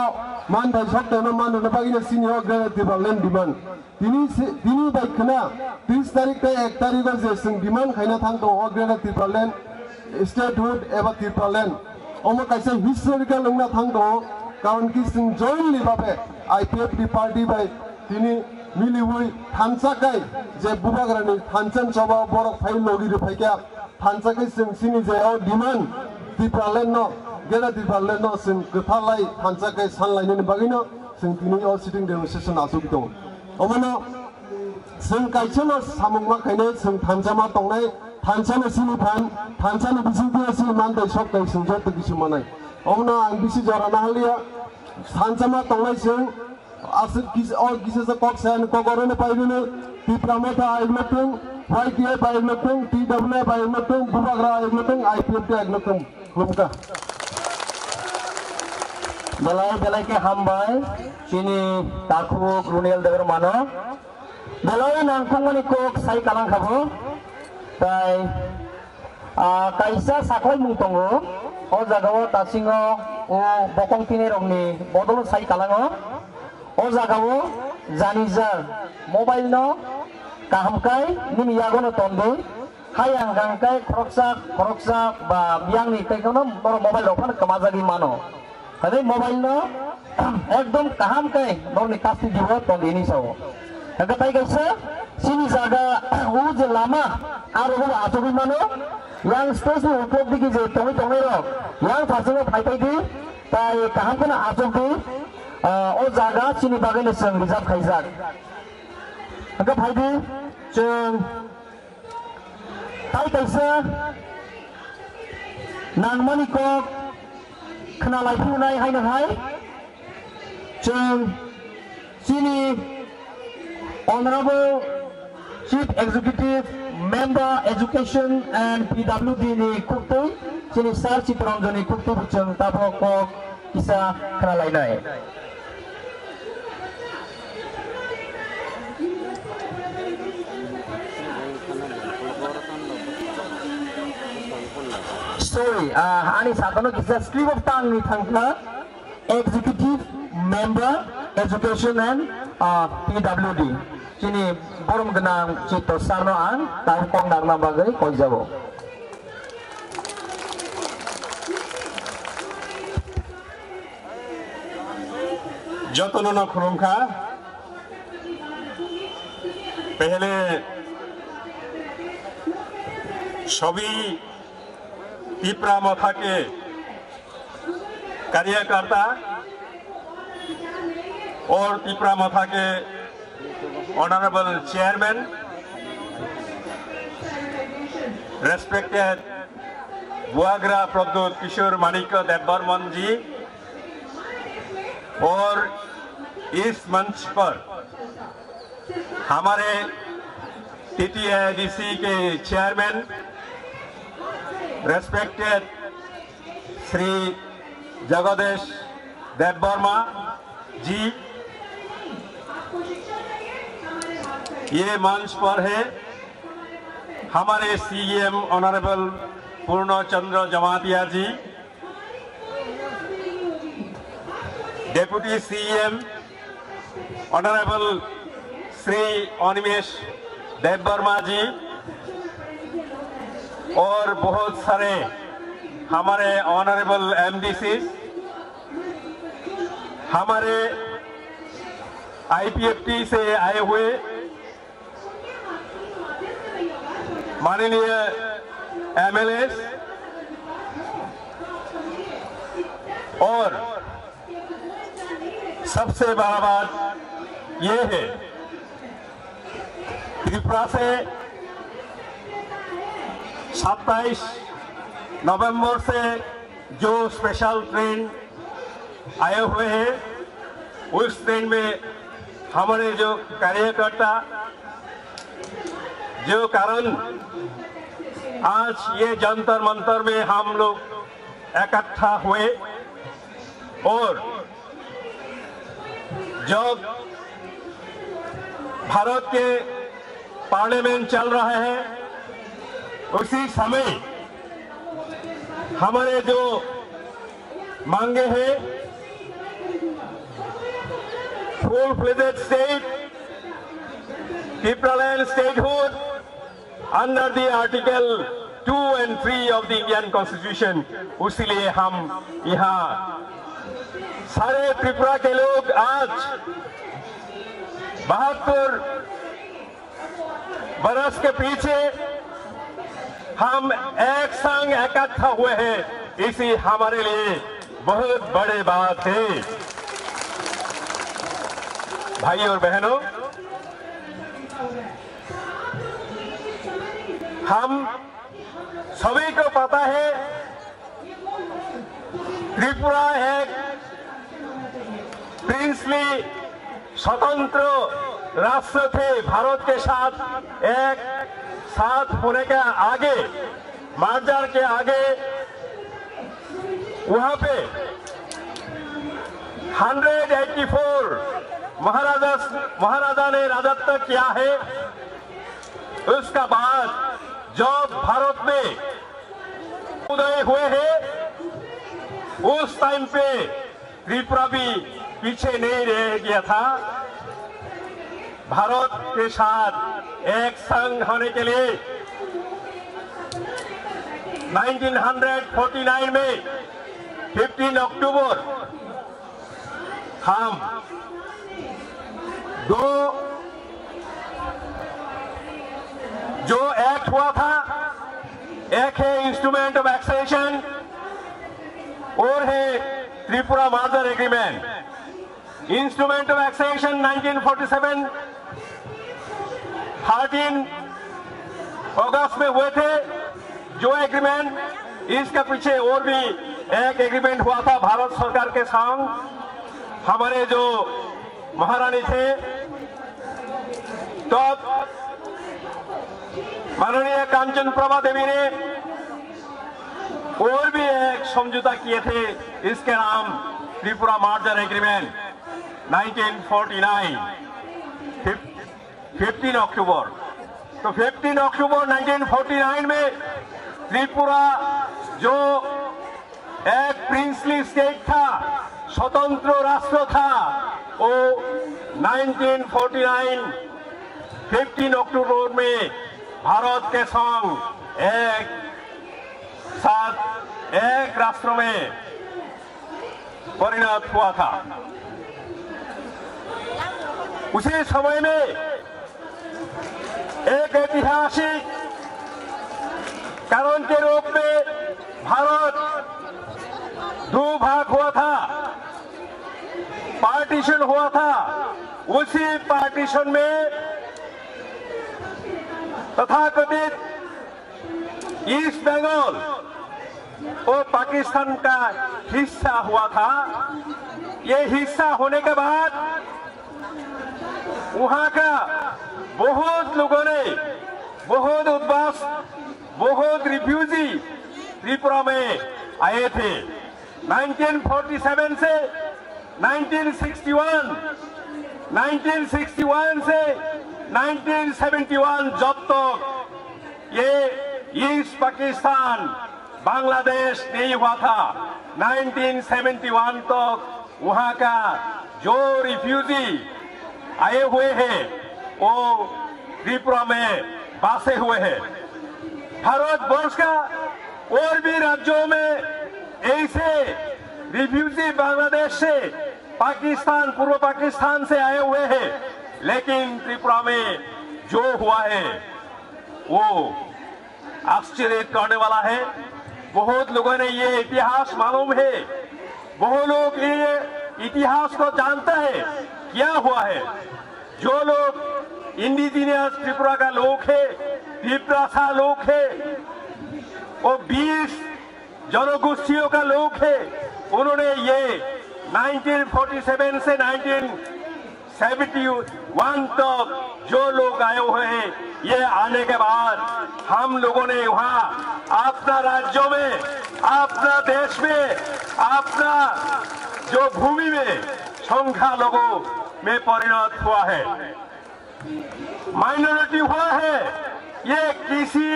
manthai sokthai no manrwna bagwino chini o Greater Tipraland demand. Tini si-, tini bai khna tris tarik tei ek tarikgo je chwng demand khaina thang tongo o Greater Tipraland, statehood eba Tipraland. Omo kaisa historical wngna thang tongo, karon ki chwng jointly babe I P F T party bai tini miliwi thansa kai je bubagrani thansa choba borok phai logi rwphaikha. Thansa khe chwng chini je o demand Tipraland no, Greater Tipraland no chwng kwthalai thansa khe sanlainani bagwino chwng tini o sitting demonstration achugwi tongo. Omono chwng kaisa no samung ma khainai, chwng thansa ma tongnai, thansa no chini phan, thansa ni bisingtwi chini manthai sokthai chwng joto kisu manai. Omono ang bisi jora nahaliya, thansa ma tongnai chwng, aswk kis-, o kisasa kok saya ni kok oro no pai rwno, Tipra Motha ayuk no tong, Y T F ayuk no tong, T W F ayuk no tong, Bubagra ayuk no tong, I P F T ayuk no tong. Khulumkha. Belai belai khe hambai, chini takhuk Runiel Debbarma no. Belai nangkukmani kok sai kalang kha bo. Tai Ah, kaisa saklaimung tongo, o jagao tasingo o bokong tini rokni bodolo sai kalango. O jagao jani jar mobile no kaham kai nini yagono tondi. Hai ang hang kai khoroksa khoroksa ba biyangni kai kono norok mobile rok phano kwmajagwi mano. Hwnwi mobile no ekdom kaham khe norokni custody o tong di hinwi sao. Hwnkhe tai kaisa chini jaga o je lama aro bo achugwi mano. Yang stage ni uklok digi je tongwi tongnai rok yang phasingo phai phai di, tai kaham kheno achuk di. Ah, o jaga chini bagwi no chwng reserve khaijak. Hwnkhe phai di chwng Tai kaisa nangmani kok khna lai phunai haino hai chwng chini Honorable Chief Executive Member Education and P W D ni khuktwi chini Sir Chittaranjan ni khuktwi bo chwng tabok kok kisa khna lainai. Sorry, ah, ani sakano kisa slip of tongue ni thangkha, Executive Member, Education and, ah, P W D. Chini borom gwnang Chitto Sir no ang tang kok narna bagwi koijabo. Jotono no khulumkha. पहले सभी तीपरा मथा के कार्यकर्ता और तीपरा मथा के honourable chairman, respected बुआग्रा प्रद्युत किशोर माणिक्य देवबर्मन जी, और इस मंच पर हमारे टीटीएआईडीसी के चेयरमैन, रेस्पेक्टेड श्री जगदीश देववर्मा जी, ये मंच पर है हमारे सीएम ऑनरेबल पूर्ण चंद्र जमातिया जी, डेप्यूटी सीएम ऑनरेबल श्री अनिमेश देववर्मा जी और बहुत सारे हमारे ऑनरेबल एमडीसी, हमारे आईपीएफटी से आए हुए माननीय एमएलए और सबसे बड़ा बात, ये है, त्रिपुरा से सत्ताईस नवंबर से जो स्पेशल ट्रेन आए हुए हैं, उस ट्रेन में हमारे जो कार्यकर्ता, जो कारण आज ये जंतर मंतर में हम लोग इकट्ठा हुए और जब भारत के पार्लियामेंट चल रहा है, उसी समय हमारे जो मांगे हैं, full fledged state, Tipraland statehood under the Article two and three of the Indian Constitution, उसीलिए हम यहाँ सारे त्रिपुरा के लोग आज बहत्तर बरस के पीछे हम एक संग इकट्ठा हुए हैं, इसी हमारे लिए बहुत बड़े बात है। भाई और बहनों, हम सभी को पता है, त्रिपुरा एक प्रिंसली स्वतंत्र राष्ट्र थे। भारत के साथ एक साथ होने के आगे, मर्जर के आगे, वहां पे हंड्रेड एटी फोर महाराजा, महाराजा ने राजत्व किया है। उसका बाद जब भारत में उदय हुए हैं, उस टाइम पे त्रिपुरा भी पीछे नहीं रह गया था। भारत के साथ एक संग होने के लिए नाइनटीन हंड्रेड फोर्टी नाइन में फिफ्टीन अक्टूबर हम दो जो एक्ट हुआ था, एक है इंस्ट्रूमेंट ऑफ एक्सेशन और है Tripura merger agreement. Instrument of accession nineteen forty seven, thirteen अगस्त में हुए थे जो एग्रीमेंट, इसके पीछे और भी एक एग्रीमेंट हुआ था भारत सरकार के संग। हमारे जो महारानी थे, तब माननीय कांचन प्रभा देवी ने और भी एक समझौता किए थे, इसके नाम Tripura merger agreement nineteen forty nine, fifteen अक्टूबर। तो फिफ्टीन अक्टूबर नाइनटीन फोर्टी नाइन में त्रिपुरा जो एक प्रिंसली स्टेट था, स्वतंत्र राष्ट्र था, वो नाइनटीन फोर्टी नाइन फिफ्टीन अक्टूबर में भारत के संग एक साथ एक राष्ट्र में परिणत हुआ था। उसी समय में एक ऐतिहासिक कारण के रूप में भारत दो भाग हुआ था, पार्टीशन हुआ था। उसी पार्टीशन में तथाकथित ईस्ट बंगाल वो पाकिस्तान का हिस्सा हुआ था। ये हिस्सा होने के बाद वहाँ का बहुत लोगों ने, बहुत उद्वास, बहुत रिफ्यूजी त्रिपुरा में आए थे। नाइनटीन फोर्टी सेवन से nineteen sixty one, nineteen sixty one से नाइनटीन सेवेंटी वन, जब तक ये ईस्ट पाकिस्तान बांग्लादेश नहीं हुआ था, नाइनटीन सेवेंटी वन तक वहाँ का जो रिफ्यूजी आए हुए हैं, वो त्रिपुरा में बसे हुए हैं। भारतवर्ष का और भी राज्यों में ऐसे रिफ्यूजी बांग्लादेश से, पाकिस्तान, पूर्व पाकिस्तान से आए हुए हैं, लेकिन त्रिपुरा में जो हुआ है, वो आश्चर्य करने वाला है। बहुत लोगों ने ये इतिहास मालूम है, बहुत लोग ये इतिहास को जानता है, क्या हुआ है। जो लोग इंडिजिनियस त्रिपुरा का लोग है, तिपरासा लोग है, वो बीस जनगोष्ठियों का लोग है, उन्होंने ये नाइनटीन फ़ोर्टी सेवन से नाइनटीन सेवेंटी वन तक जो लोग आए हुए हैं, ये आने के बाद हम लोगों ने वहाँ अपना राज्यों में, अपना देश में, अपना जो भूमि में संख्या लोगों में परिणत हुआ है, माइनॉरिटी हुआ है। ये किसी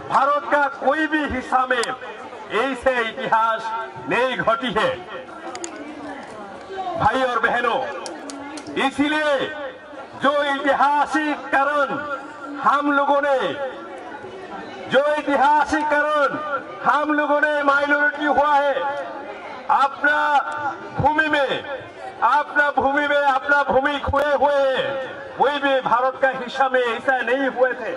भारत का कोई भी हिस्सा में ऐसे इतिहास नहीं घटी है। भाई और बहनों, इसीलिए जो ऐतिहासिक कारण हम लोगों ने, जो ऐतिहासिक कारण हम लोगों ने माइनॉरिटी हुआ है, अपना भूमि में, अपना भूमि में अपना भूमि खोए हुए हैं, कोई भी भारत का हिस्सा में ऐसा नहीं हुए थे,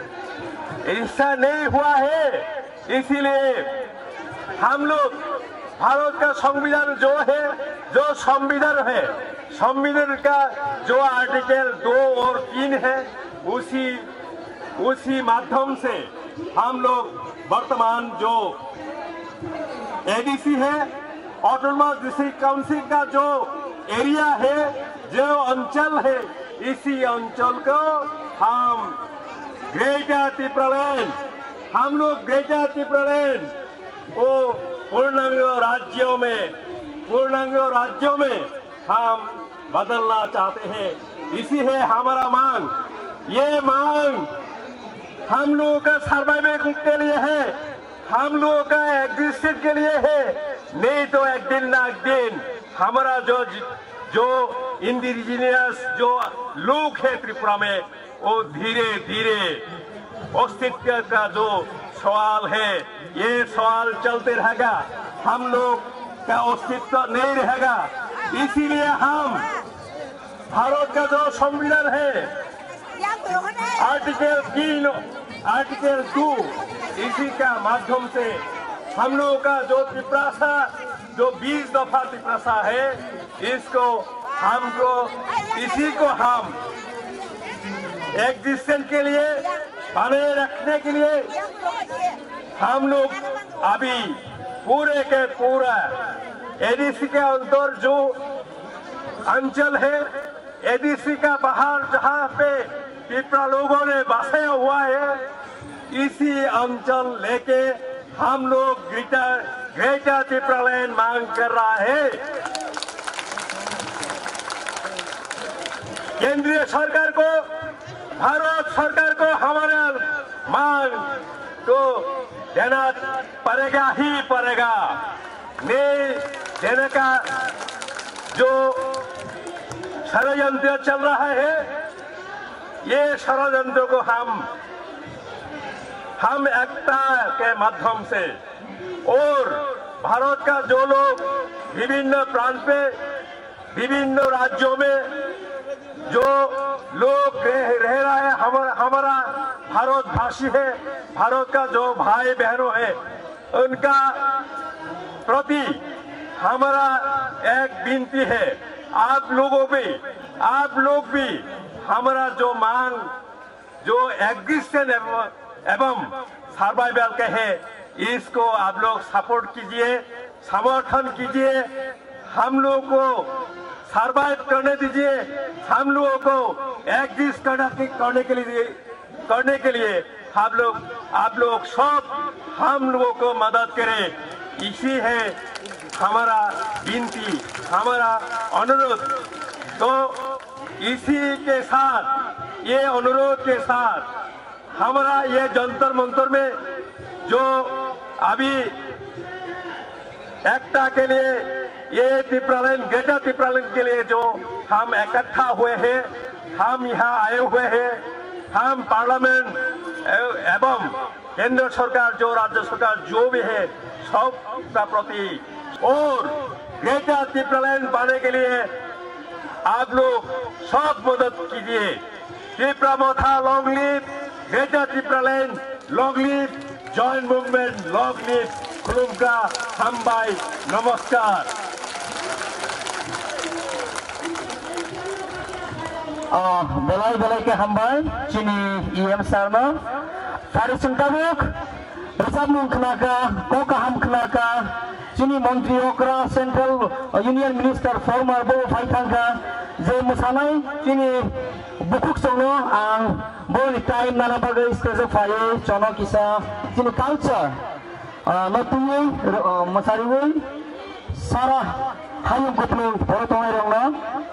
ऐसा नहीं हुआ है। इसीलिए हम लोग भारत का संविधान जो है, जो संविधान है, संविधान का जो आर्टिकल दो और तीन है, उसी उसी माध्यम से हम लोग वर्तमान जो एडीसी है, ऑटोनोमस डिस्ट्रिक्ट काउंसिल का जो एरिया है, जो अंचल है, इसी अंचल को हम ग्रेटर तिप्रालैंड, हम लोग ग्रेटर तिप्रालैंड को पूर्णांग राज्यों में, पूर्णांग राज्यों में हम बदलना चाहते हैं। इसी है हमारा मांग। ये मांग हम लोगों का सर्वाइवल के लिए है, हम लोगों का एग्जिस्टेंस के लिए है। नहीं तो एक दिन ना एक दिन हमारा जो, जो इंडिजिनियस जो लोग है त्रिपुरा में, वो धीरे धीरे अस्तित्व का जो सवाल है, ये सवाल चलते रहेगा। हम लोग का अस्तित्व नहीं रहेगा। इसीलिए हम भारत का जो संविधान है, आर्टिकल तीन, आर्टिकल टू, इसी का माध्यम से हम लोगों का जो तिपरासा, जो बीस दफा तिपरासा है, इसको, हमको, इसी को हम एग्जिस्टेंस के लिए, बनाए रखने के लिए हम लोग अभी पूरे के पूरा एडीसी के अंदर जो अंचल है, एडीसी का बाहर जहाँ पे पिपरा लोगों ने बसाया हुआ है, इसी अंचल लेके हम लोग ग्रेटर, ग्रेटर तिप्रालैंड मांग कर रहा है। केंद्रीय सरकार को, भारत सरकार को हमारा मांग तो देना पड़ेगा ही पड़ेगा। नहीं देने का जो षड्यंत्र चल रहा है, ये षड्यंत्र को हम, हम एकता के माध्यम से और भारत का जो लोग विभिन्न प्रांत पे, विभिन्न राज्यों में जो लोग रह, रह रहा है, हमारा, हमारा भारतवासी है, भारत का जो भाई बहनों है, उनका प्रति हमारा एक विनती है, आप लोगों भी, आप लोग भी हमारा जो मांग, जो एग्जिस्टेंस एवं, एवं सर्वाइवल के है, इसको आप लोग सपोर्ट कीजिए, समर्थन कीजिए। हम लोगों को सर्वाइव करने दीजिए, हम लोगों को एग्जिस्ट करने के, करने के लिए, करने के लिए हम लोग, आप लोग सब हम लोगों को मदद करें। इसी है हमारा विनती, हमारा अनुरोध। तो इसी के साथ, ये अनुरोध के साथ हमारा ये जंतर मंतर में जो अभी एकता के लिए, ये तिप्रालैंड, ग्रेटर तिप्रालैंड के लिए जो हम इकट्ठा हुए हैं, हम यहाँ आए हुए हैं, हम पार्लियामेंट ए-, एवं केंद्र सरकार, जो राज्य सरकार, जो भी है, सब का प्रति और ग्रेटर तिप्रालैंड पाने के लिए आप लोग सब मदद कीजिए। Tipra Motha long live, Greater Tipraland long live, Joint Movement long live, Khulumkha, Hambai, Namaskar. Ah, belai belai khe hambai chini E M sir no. Phari chwng tabuk rwchapmung khnakha, kok kaham khnakha, chini montri okra central union minister former bo phai thangkha, je mwsanai chini bukhuk chwngno ang boni time nana bagwi stage o phaiwi chono kisa chini culture, ah, no twiwi, ah, mwsariwi sara hayung kuplung phoro tongnai rokno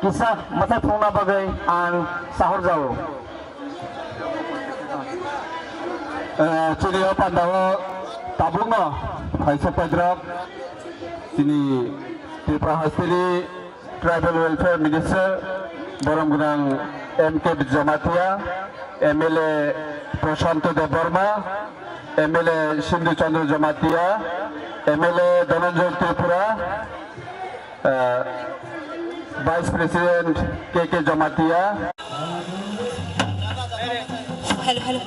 kisa mwtai phunukna bagwi ang sahorjao. Eh, chini o pandao tabukno phaisa paidrop chini Tripura hasteni Tribal Welfare Minister borom gwnang M K Jamatia, M L A Prashanto Debbarma, M L A Sindhu Chandra Jamatia, M L A Dhananjoy Tripura, eh, Vice President K K Jamatia. Hello, hello.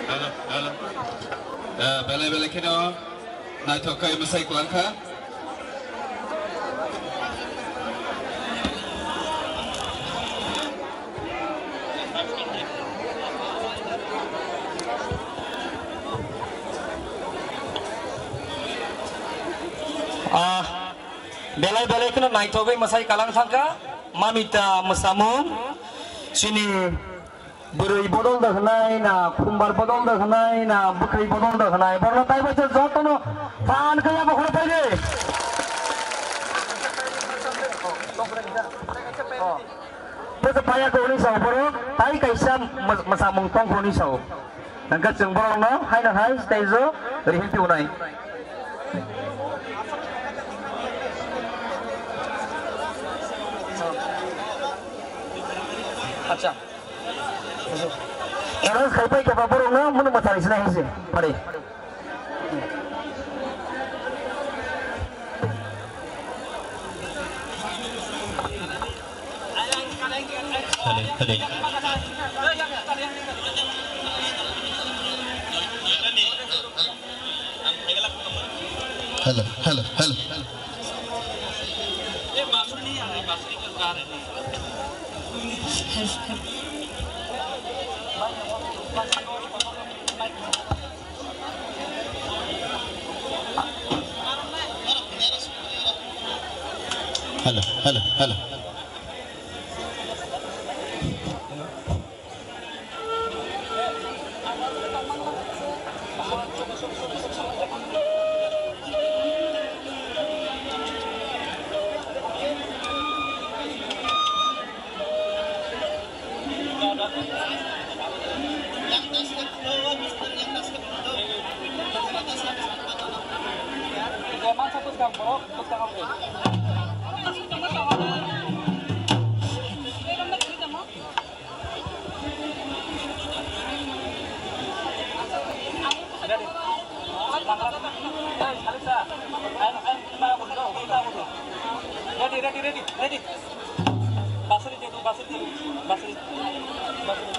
Hello, hello. Eh, belai belai kheno naithok khe mwsai kwlangkha. Belai belai kheno naithogwi mwsai kalang thangkha. Mamita mwsamung chini bwrwi bodol da hwnai na, khumbar bodol da hwnai na, bwkhwi bodol da hwnai, borno tai bai jotono phan khe abo khoro paide. Bwsa paya ko uni sao borok, tai kaisa mw-, mwsamung tong ko uni sao. Hingke chwng borokno haino hai stage o rihim piunai. Acha. Arrange khai pai khe ba borokno munu mwthari sinai hai se. Pare. Hello, hello. Hello, hello, hello. Hello, hello, hello. Ready, ready, ready, ready. Basuri jadu, basuri jadu, basuri, basuri.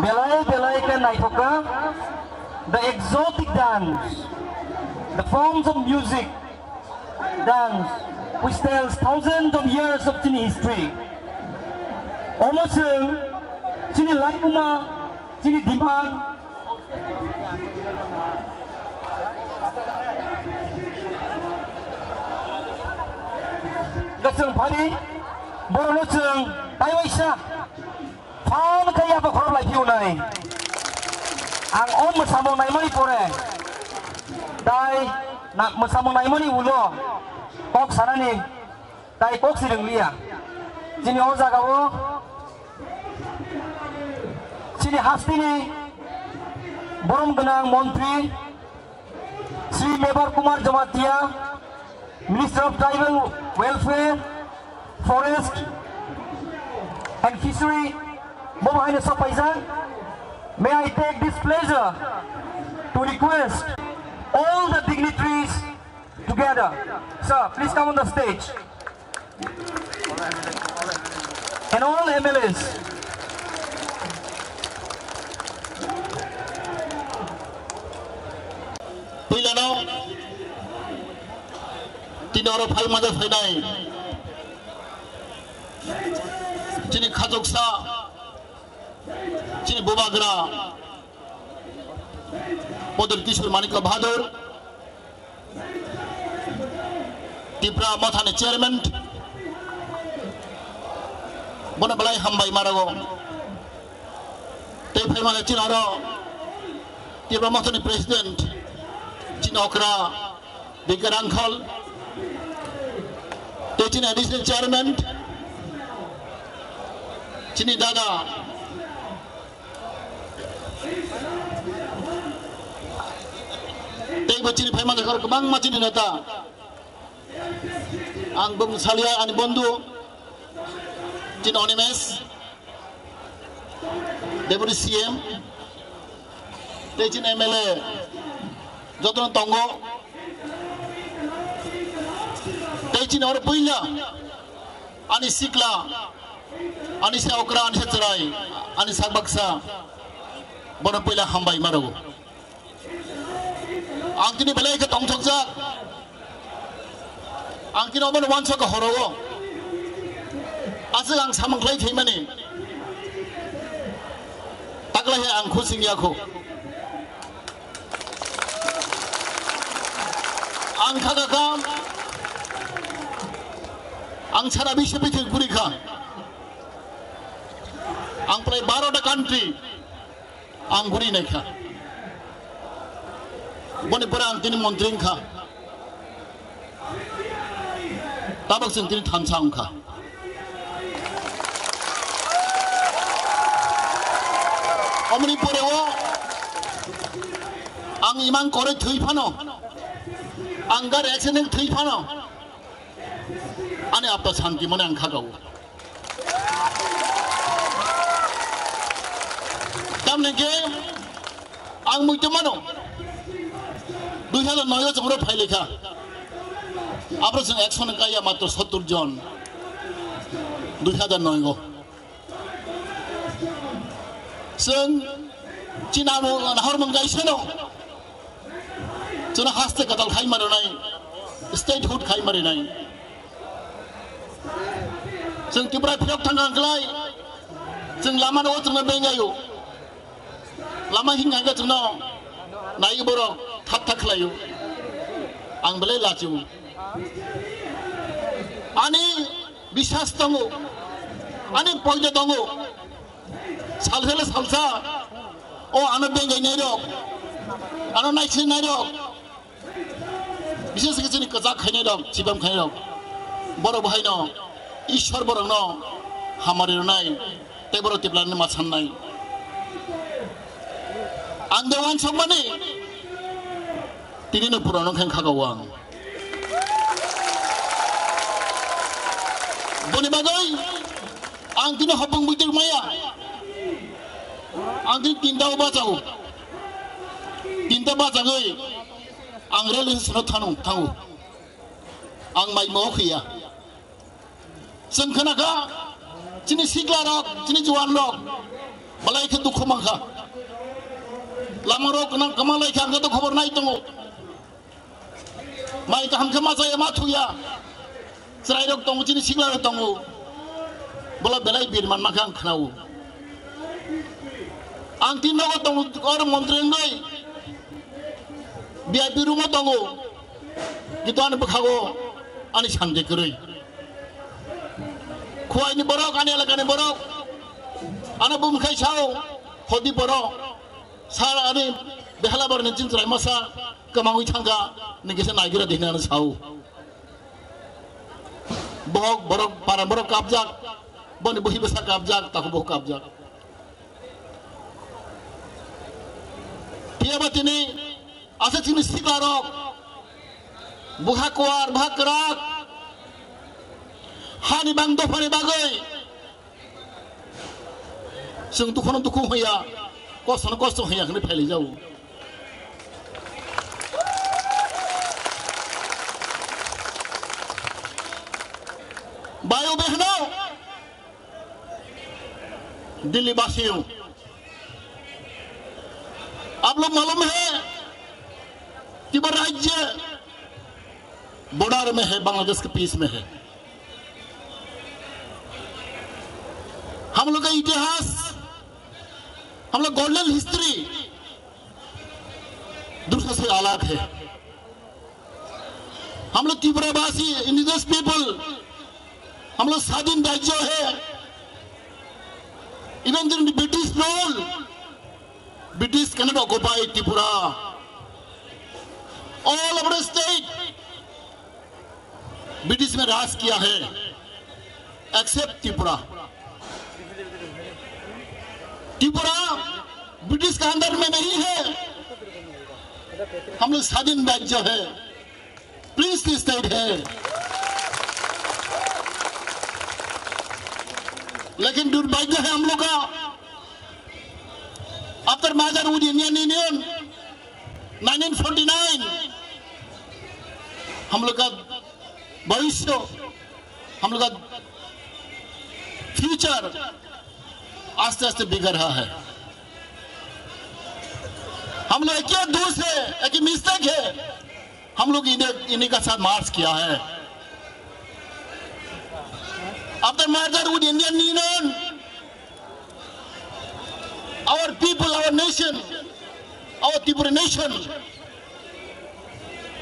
Belai belai khe naithok kha. The exotic dance, the forms of music, dance, which tells thousands of years of chini history. Omo chwng chini laibuma, chini dimang, Gachung phari, borokno chwng taiwaisa phan khe yapha khorok lai phiyunai. Ang o mwsamung naimani pore, tai na-, mwsamung naimani ulo kok sanani tai kok si rwngliya. Chini o jagao chini hasteni borom gwnang montri Shri Mebar Kumar Jamatia, Minister of Tribal Welfare, Forest and Fishery, bo haino sok paijak. May I take this pleasure to request all the dignitaries together. Sir, please come on the stage. And all M L As. Puilano tini oro phai manja phainai chini khachuksa, chini bubagra Prodot Kishore Manikya Bahadur, Tipra Mothani chairman, bono belai hambai marago. Tei phaimani chini oro Tipra Mothani president, chini okra Bikar Angkhol, tei chini additional chairman, chini dada, tei bo chini phaima jaga kwbangma chini neta. Ang bung salia ani bondhu, chini Onimesh, Deputy C M, tei chini M L A, jotono tongo. Tei chini oro puila, ani sikla, ani se okra, ani se chwrai, ani sak baksa, bono puila hambai marago. Ang tini belai khe tongthokjak. Ang tini omono uansukha horo o. Aswk ang samung khlai phaimani. Taklai hai ang khusing yakho. Ang kha kha kha. Ang sara biswa pithibwi guri kha. Ang prai baro ta country. Ang guri naikha. Boni pore ang tini montri wngkha. Tabok chwng tini thansa wngkha. Omoni pore o ang imang kore thwi phano, ang gari accident thwi phano, ani apta santi mane ang kha kha o. Tamni khe ang muitu mano, dui hajar noi o chwng oro phai lekha. Abro chwng ekshon kaiya matro sottur jon. Dui hajar noi o. Chwng chini abo nahor mung kaisa no. Chwng haste katal khai mari nai, statehood khai mari nai. Chwng Tripura phirok thang ang klai. Chwng lama no chwng bengayo. Lama hing hang chwng no nai borok thak thak khlaio. Ang belai lachiu. Ani biswas tongo. Ani poida tongo. Salsa le salsa, o ano bengai nai rok, ano naising nai rok, bises khe chini kwchak khainai rok, chibam khainai rok, borok bo haino Ishwar borokno hamari rwnai, tei borok tiplani ma sannai. Ang de uansukmani tinino purano khe khakao ang. Boni bagwi ang tini hopung buitik maya. Ang tini tinta o bachao. Tinta bachagwi ang railway station-o thanu, thango. Ang mai mo khiya. Chwng khna kha, chini sikla rok, chini juan rok, balai khe dukhu man kha. Lama rok nang kwma lai kha, ang khe to khobor nai tongo. Mai kaham khe ma chaya, ma thuya. Chwrai rok tongo, chini sikla rok tongo. Bola belai bir man ma khe ang khnao. Ang tin nogo tongo, or montri wngwi V I P room o tongo. Kintu ani bwkhago ani sanje kwrwi. Khuaini borok, ani elakani borok, ano bumkhai sao, hodi borok, sar ani behela borokni chini chwrai masa kwmangwi thangkha, nini kisa naigira de hinwi ano sao. Bohok borok, para borok kapjak, boni buhi bwsa kapjak, takhuk bohok kapjak. Phiya ba tini aswk chini sikla rok, bwkha kuar, bwkha kwrak, hani bang dophani bagwi chwng dukhuno dukhu hwnya, kostono kosto hwnya hwnwi phailai jago. Bayo behno, Delhi basiyo. आप लोग मालूम है, तिब्बत राज्य बॉर्डर में है, बांग्लादेश के बीच में है। हम लोग का इतिहास, हम लोग गोल्डन हिस्ट्री दूसरे से अलग है। हम लोग त्रिपुरावासी, इंडिजिनस पीपल, हम लोग स्वाधीन राज्य है। Even during the British rule, British cannot occupy Tripura. All our state, British में राज किया है, except त्रिपुरा। त्रिपुरा ब्रिटिश का अंडर में नहीं है, हम लोग स्वाधीन राज्य है, प्रिंसली स्टेट है। लेकिन दुर्भाग्य है हम लोग का, after merger with Indian Union, nineteen forty nine, हम लोग का भविष्य, हम लोग का फ्यूचर आस्ते आस्ते बिगड़ रहा है। हम लोग एक ही दोष है, एक ही मिस्टेक है, हम लोग इन्हें, इन्हीं का साथ मर्ज किया है। After merger with Indian Union, our people, our nation, our Tripura nation,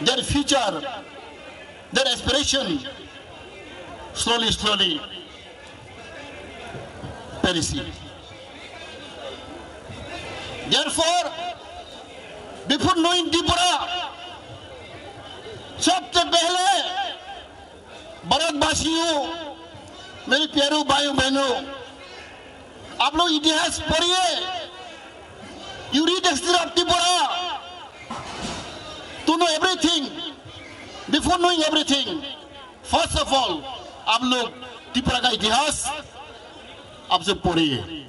their future, their aspiration slowly, slowly perishing. Therefore, before knowing Tripura, सबसे पहले भारतवासियों, मेरे प्यारे भाइयों बहनों, आप लोग इतिहास पढ़िए, you read history of Tripura to know everything. Before knowing everything, first of all, आप लोग त्रिपुरा का इतिहास आप सब पढ़िए।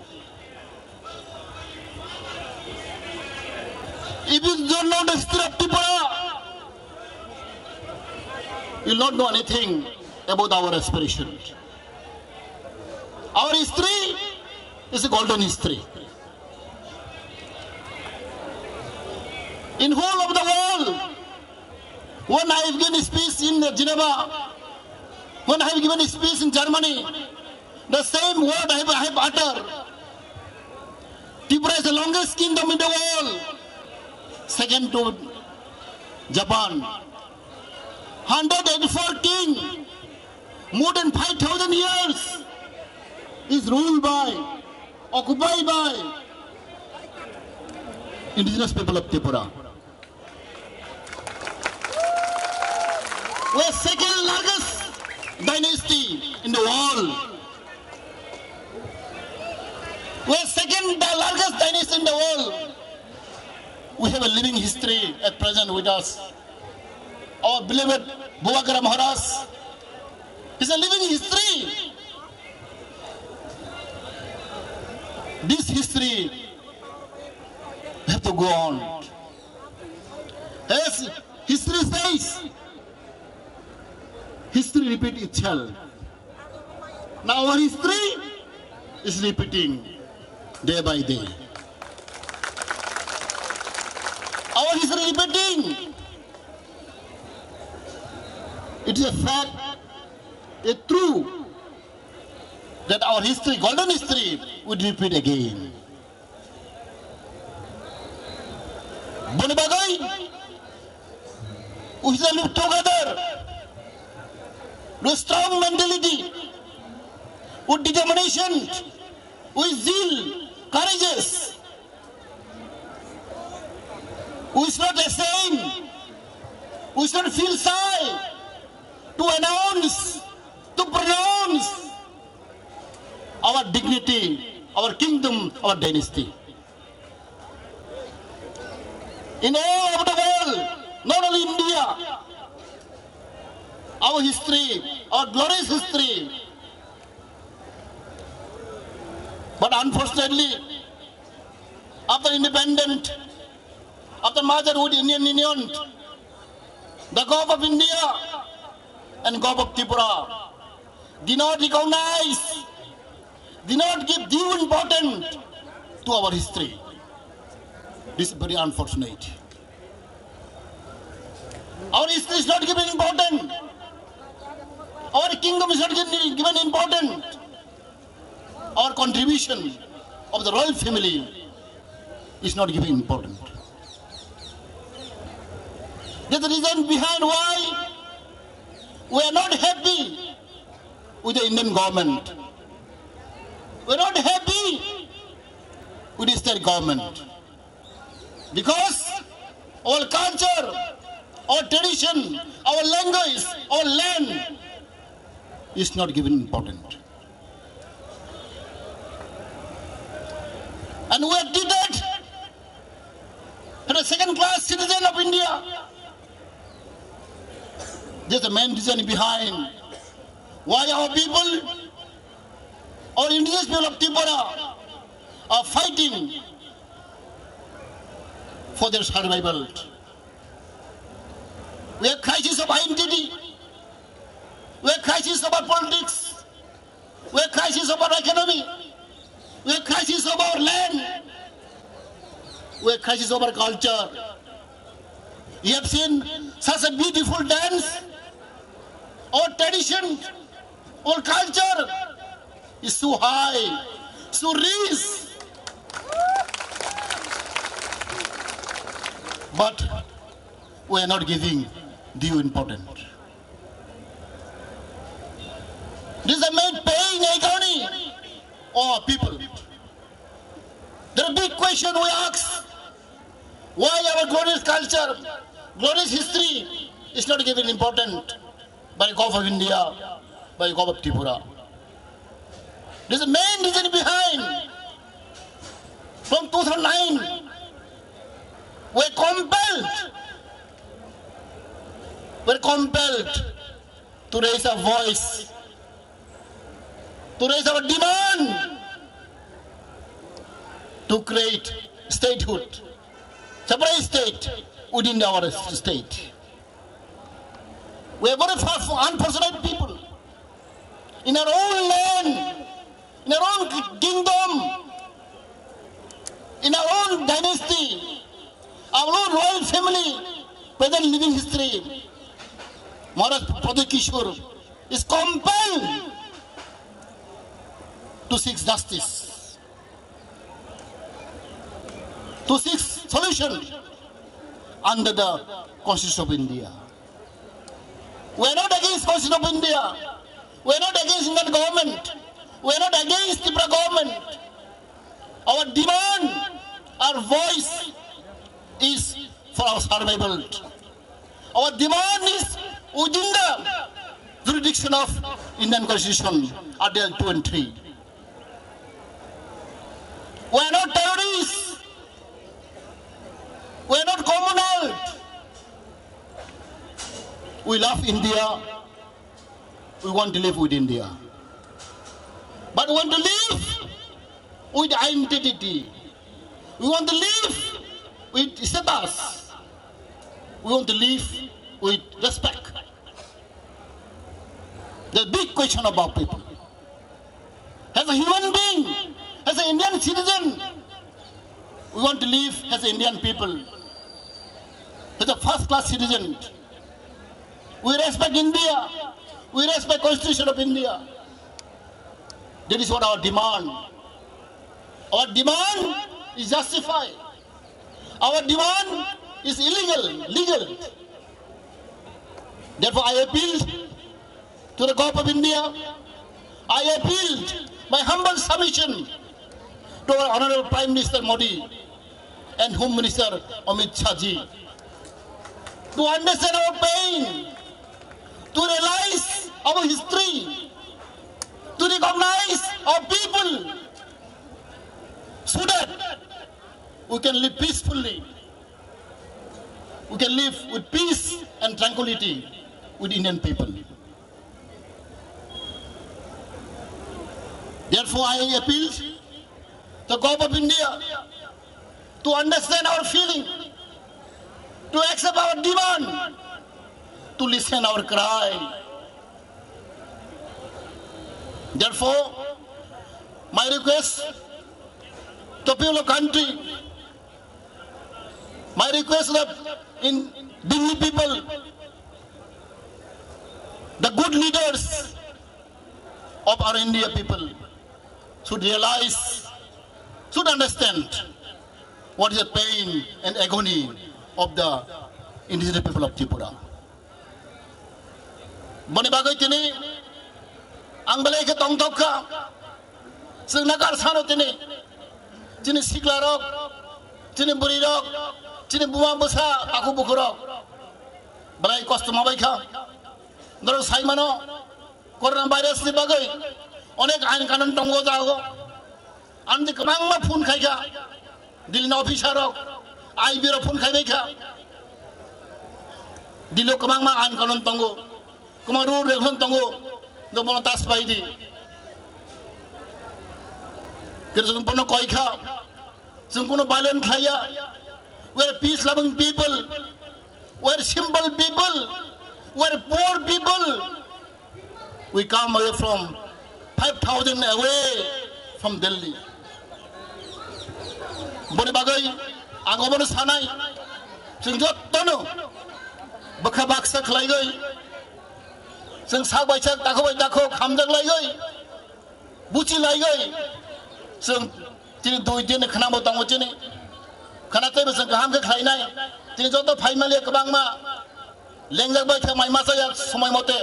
If you don't know the history of Tripura, you will not know anything about our aspiration. Our history is a golden history. In whole of the world, when I have given speech in Geneva, when I have given speech in Germany, the same word I have, I have uttered. Tripura is the longest kingdom in the world, second to Japan. Hundred eighty-four king, more than five thousand years, is ruled by, occupied by indigenous people of Tripura. We are second largest dynasty in the world. We are second the largest dynasty in the world. We have a living history at present with us. Our beloved Bubagra Maharaj is a living history. This history have to go on. As history says, history repeat itself. Now our history is repeating day by day. Our history repeating. It is a fact, a true, that our history, golden history, would repeat again. Boni bagwi, we shall live together with strong mentality, with determination, with zeal, courageous. We should not ashamed. We should not feel shy to announce, to pronounce our dignity, our kingdom, our dynasty. In all over the world, not only India, our history, our glorious history. But unfortunately, after independent, after merger with Indian Union, the Government of India and Government of Tripura did not recognize, did not give due importance to our history. This is very unfortunate. Our history is not given important. Our kingdom is not given, given important. Our contribution of the royal family is not given important. That's the reason behind why we are not happy with the Indian government. We are not happy with the state government. Because our culture, our tradition, our language, our land is not given important. And we are treated as a second class citizen of India. That's the main reason behind why our people, our indigenous people of Tripura, are fighting for their survival. We have crisis of identity. We have crisis of our politics. We have crisis of our economy. We have crisis of our land. We have crisis of our culture. You have seen such a beautiful dance. Our tradition, our culture is so high, so rich. But we are not giving due importance. This is a main pain agony of people. The big question we ask, why our glorious culture, glorious history is not given important by Government of India, by Government of Tripura? This is the main reason behind. From two thousand nine, we compelled, we compelled to raise our voice, to raise our demand to create statehood, separate state within our state. We are very far, unfortunate people. In our own land, in our own kingdom, in our own dynasty, our own royal family, present living history, Maharaj Pradyot Kishore is compelled to seek justice, to seek solution under the Constitution of India. We are not against Constitution of India. We are not against Indian government. We are not against Tripura government. Our demand, our voice is for our survival. Our demand is within the jurisdiction of Indian Constitution, Article two and three. We are not terrorists. We are not communal. We love India. We want to live with India. But we want to live with identity. We want to live with status. We want to live with respect. The big question of our people. As a human being, as an Indian citizen, we want to live as Indian people, as a first class citizen. We respect India. We respect Constitution of India. That is what our demand. Our demand is justified. Our demand is illegal, legal. Therefore, I appeal to the Government of India. I appeal my humble submission to our Honorable Prime Minister Modi and Home Minister Amit Shah ji to understand our pain, to realize our history, to recognize our people, so that we can live peacefully. We can live with peace and tranquility with Indian people. Therefore, I appeal to Government of India to understand our feeling, to accept our demand, to listen our cry. Therefore, my request to people of country, my request to the in Delhi people, the good leaders of our India people should realize, should understand what is the pain and agony of the indigenous people of Tripura. Boni bagwi tini ang belai khe tongthok kha. Chwng nakar sano tini, chini siklarok, chini bwrwirok, chini buma bwsa, takhuk bukhurok belai kosto ma bai kha. Norok sai mano, corona virus ni bagwi onek ain kanun tongo jago. Ang di kwbangma phone khai kha. Delhi ni officer rok, I B rok phone khai bai kha. Delhi o kwbangma ain kanun tongo. Kwbangma rule regulation tongo. Do bono tas pai di. Kiri chwng bono koi kha. Chwng kuno violent khlaiya. We are peace loving people. We are simple people. We are poor people. We come away from five thousand away from Delhi. Boni bagwi ang obono sanai, chwng jottono bwkha baksa khlaigwi, chwng sak bai sak, takhuk bai takhuk hamjak laigwi, buchi laigwi, chwng tini dui din khwnabo tongo chini. Khwna teibo chwng kaham khe khlainai. Tini joto phaimaliya kwbangma lengjak bai khe mai masa ya somoi mote.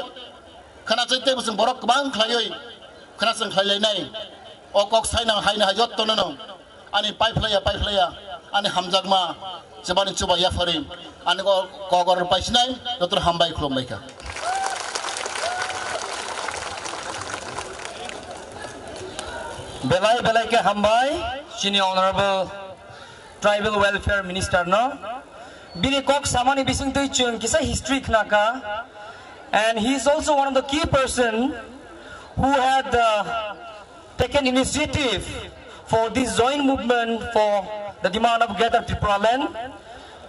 Khwna chai teibo chwng borok kwbang khlaiwi khwna chwng khlai lainai. O kok saina haina hai jotto no no. Ani paiphlaiya, paiphlaiya, ani hamjakma, chubani chuba yaphari, ani ko-, kok oro paisinai, joto hambai khulumbai kha. Belai belai khe hambai, chini Honorable Tribal Welfare Minister no. Bini kok samani bisingtwi chwng kisa history khnaka. And he is also one of the key person who had, uh, taken initiative for this joint movement for the demand of Greater Tripura land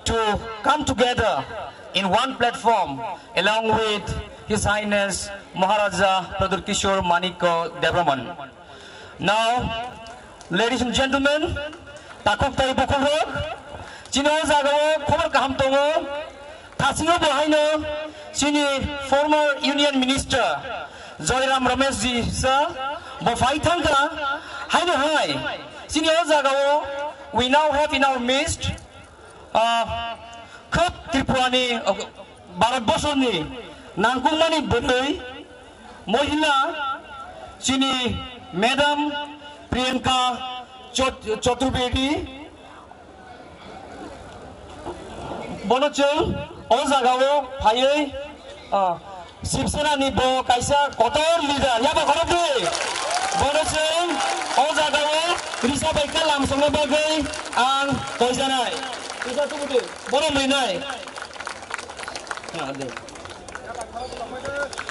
to come together in one platform along with His Highness Maharaja Pradyut Kishore Manikya Debbarman. Now, ladies and gentlemen, takhuk tai bukhuk rok, chini o jaga o khobor kaham tongo. Thasingo bo haino chini former Union Minister Joyram Ramesh ji sa bo phai thangkha. Haino hai chini o jaga o we now have in our midst, ah, khub Tripura ni, ah, Bharat Borsho ni nangkukmani bwrwi mohila chini Madam Priyanka Chot-, Chaturvedi. Bono chwng o jaga o phaiwi, ah, Shiv Sena ni bo kaisa kotor leader, yabo khoroknwi. Bono chwng o jagao risa bai khe lamsongna bagwi ang koijanai. Risa tubudi, borom rinai.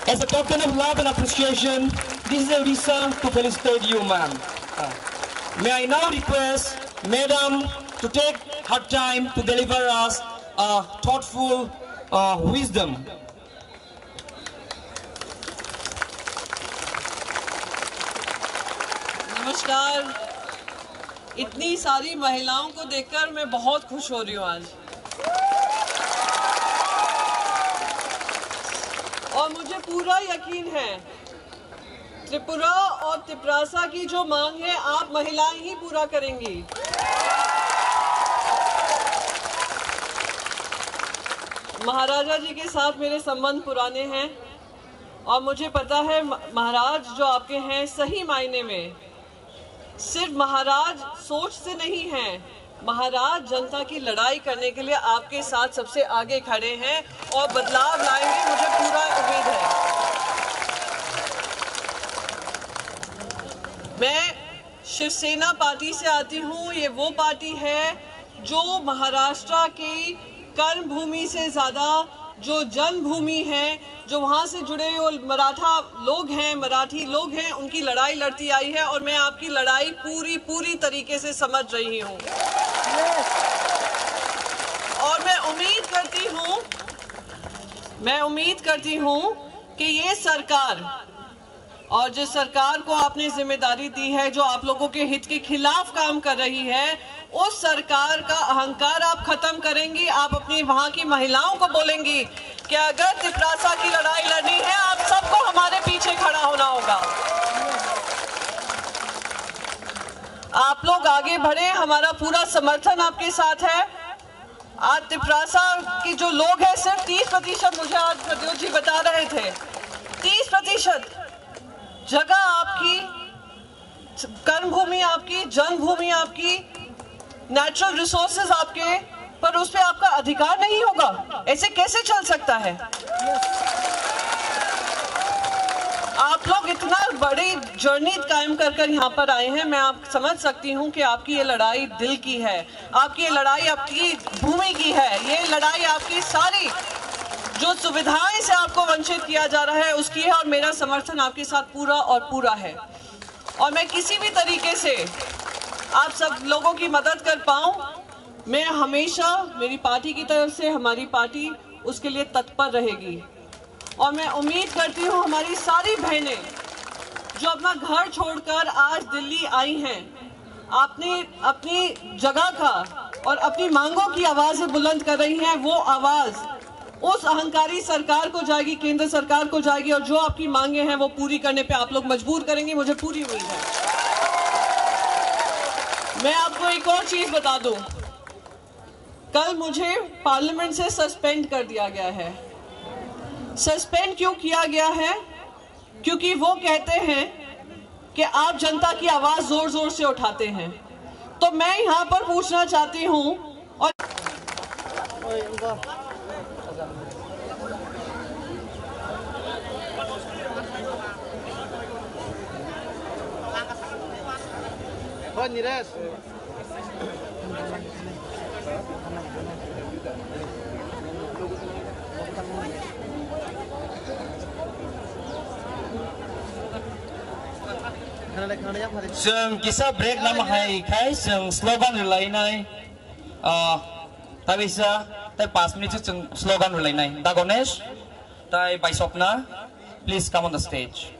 As a token of love and appreciation, this is a risa to felicitate you, ma'am. May I now request Madam to take her time to deliver us a thoughtful, uh, wisdom. नमस्कार। इतनी सारी महिलाओं को देखकर मैं बहुत खुश हो रही हूँ आज। और मुझे पूरा यकीन है, त्रिपुरा और तिपरासा की जो मांग है, आप महिलाएं ही पूरा करेंगी। महाराजा जी के साथ मेरे संबंध पुराने हैं और मुझे पता है, म-, महाराज जो आपके हैं, सही मायने में सिर्फ महाराज सोच से नहीं हैं, महाराज जनता की लड़ाई करने के लिए आपके साथ सबसे आगे खड़े हैं और बदलाव लाएंगे, मुझे पूरा उम्मीद है। मैं शिवसेना पार्टी से आती हूँ। ये वो पार्टी है जो महाराष्ट्र की कर्मभूमि से ज्यादा जो जन्मभूमि है, जो वहां से जुड़े हुए मराठा लोग हैं, मराठी लोग हैं, उनकी लड़ाई लड़ती आई है और मैं आपकी लड़ाई पूरी, पूरी तरीके से समझ रही हूँ। और मैं उम्मीद करती हूँ, मैं उम्मीद करती हूँ कि ये सरकार और जिस सरकार को आपने जिम्मेदारी दी है, जो आप लोगों के हित के खिलाफ काम कर रही है, उस सरकार का अहंकार आप खत्म करेंगी। आप अपनी वहां की महिलाओं को बोलेंगी कि अगर तिपरासा की लड़ाई लड़नी है, आप सबको हमारे पीछे खड़ा होना होगा। आप लोग आगे बढ़े, हमारा पूरा समर्थन आपके साथ है। आज तिपरासा की जो लोग हैं, सिर्फ तीस प्रतिशत, मुझे आज प्रद्योत जी बता रहे थे, तीस प्रतिशत जगह आपकी, कर्मभूमि आपकी, जन्मभूमि आपकी, नेचुरल रिसोर्सेज आपके, पर उस पे आपका अधिकार नहीं होगा। ऐसे कैसे चल सकता है? आप लोग इतना बड़ी जर्नी कायम कर कर यहाँ पर आए हैं। मैं आप समझ सकती हूँ कि आपकी ये लड़ाई दिल की है, आपकी ये लड़ाई आपकी भूमि की है, ये लड़ाई आपकी सारी जो सुविधाएं से आपको वंचित किया जा रहा है, उसकी है, और मेरा समर्थन आपके साथ पूरा और पूरा है। और मैं किसी भी तरीके से आप सब लोगों की मदद कर पाऊं, मैं हमेशा, मेरी पार्टी की तरफ से, हमारी पार्टी उसके लिए तत्पर रहेगी। और मैं उम्मीद करती हूँ, हमारी सारी बहनें जो अपना घर छोड़कर आज दिल्ली आई हैं, आपने अपनी जगह का और अपनी मांगों की आवाजें बुलंद कर रही हैं, वो आवाज उस अहंकारी सरकार को जाएगी, केंद्र सरकार को जाएगी, और जो आपकी मांगे हैं, वो पूरी करने पे आप लोग मजबूर करेंगे, मुझे पूरी उम्मीद है। मैं आपको एक और चीज बता दूं, कल मुझे पार्लियामेंट से सस्पेंड कर दिया गया है। सस्पेंड क्यों किया गया है? क्योंकि वो कहते हैं कि आप जनता की आवाज जोर जोर से उठाते हैं। तो मैं यहाँ पर पूछना चाहती हूँ, और Chwng kisa break namo hai khai chwng slogan rwlainai, ah, taibisa tai panch minute chwng slogan rwlainai. Da Ganesh, tai bai Swapna, please come on the stage.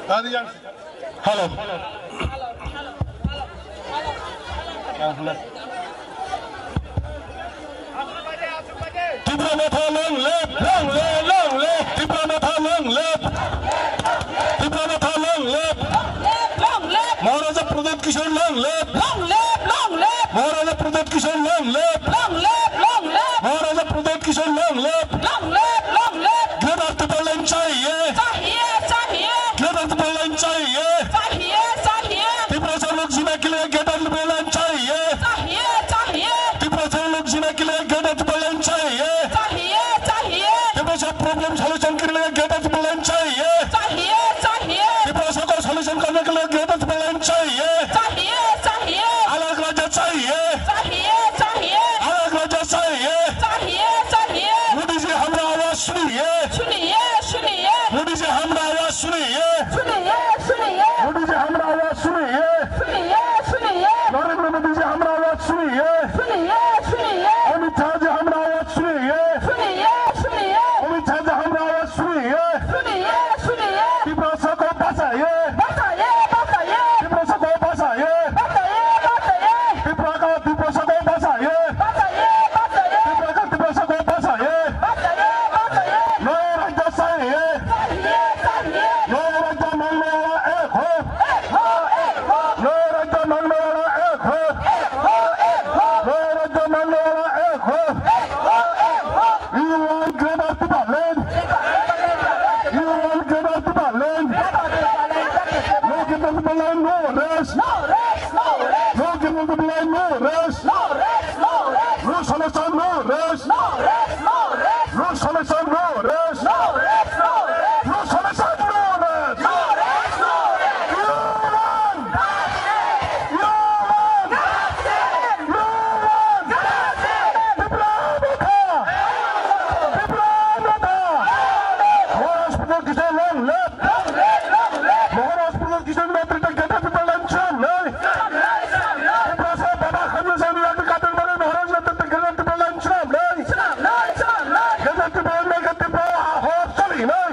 Hello. Tipra Motha long live, long live, long live. Tipra Motha long live. Long live, long live. Maharaja Pradyot Kishore long live. Long live, long live. Maharaja Pradyot Kishore long live. Long live, long live. Maharaja Pradyot Kishore long live. Long live, long live. Greater Tipraland chahiye. Chahiye, chahiye. Greater Tipraland chahiye. Chahiye, chahiye. Tiprasa lok jina ke liye Greater Tipraland chahiye. Chahiye, chahiye. Tiprasa lok jina ke liye Greater Tipraland chahiye. Chahiye, chahiye. Tiprasa problem solution ke liye Greater Tipraland chahiye. Chahiye, chahiye. Tiprasa ko solution karne ke liye Greater Tipraland chahiye. Chahiye, chahiye. Alag rajya chahiye. Chahiye, chahiye. Alag rajya chahiye. Chahiye, chahiye. Modi ji hamra awaz suniye. Suniye, suniye. Modi ji hamra awaz suniye. Suniye, suniye. Modi ji hamra awaz suniye. Suniye, suniye. Narendra Modi ji hamra awaz suniye. Suniye, suniye. Amit Shah ji hamra awaz suniye. Suniye, suniye. Amit Shah ji hamra awaz suniye. Suniye, suniye. Tiprasa ko bachaye. Bachaye, bachaye. Tiprasa ko bachaye. Bachaye, bachaye. Tiprasa ko, Tiprasa ko bachaye. Bachaye, bachaye. Tiprasa, Tiprasa ko bachaye. Bachaye, bachaye. Noya rajya chahiye. Chahiye, chahiye. Noya rajya mangne wala ek ho. Ek ho, ek ho. Noya rajya mangne wala ek ho. Ek ho, ek ho. Noya rajya mangne wala ek ho. Ek ho, ek ho. You want Greater Tipraland? You want Greater Tipraland? No Greater Tipraland, no rest. No rest, no rest. No Greater Tipraland, no rest. No rest, no rest. No solution, no rest. No rest, no rest. No solution, no rest. No rest, no rest. No solution, no rest. No rest, no rest. You want Yuan! Yuan! Tipra Motha! Tipra Motha! Maharaj Pradyot Kishore long live! Maharaj Pradyot Kishore netrite Greater Tipraland chwrwng nai! Tiprasa Baba Khamyasani Rani Katonmani Maharaj netrite Greater Tipraland chwrwng nai! Greater Tipraland nai khe Tipra hor choli nai!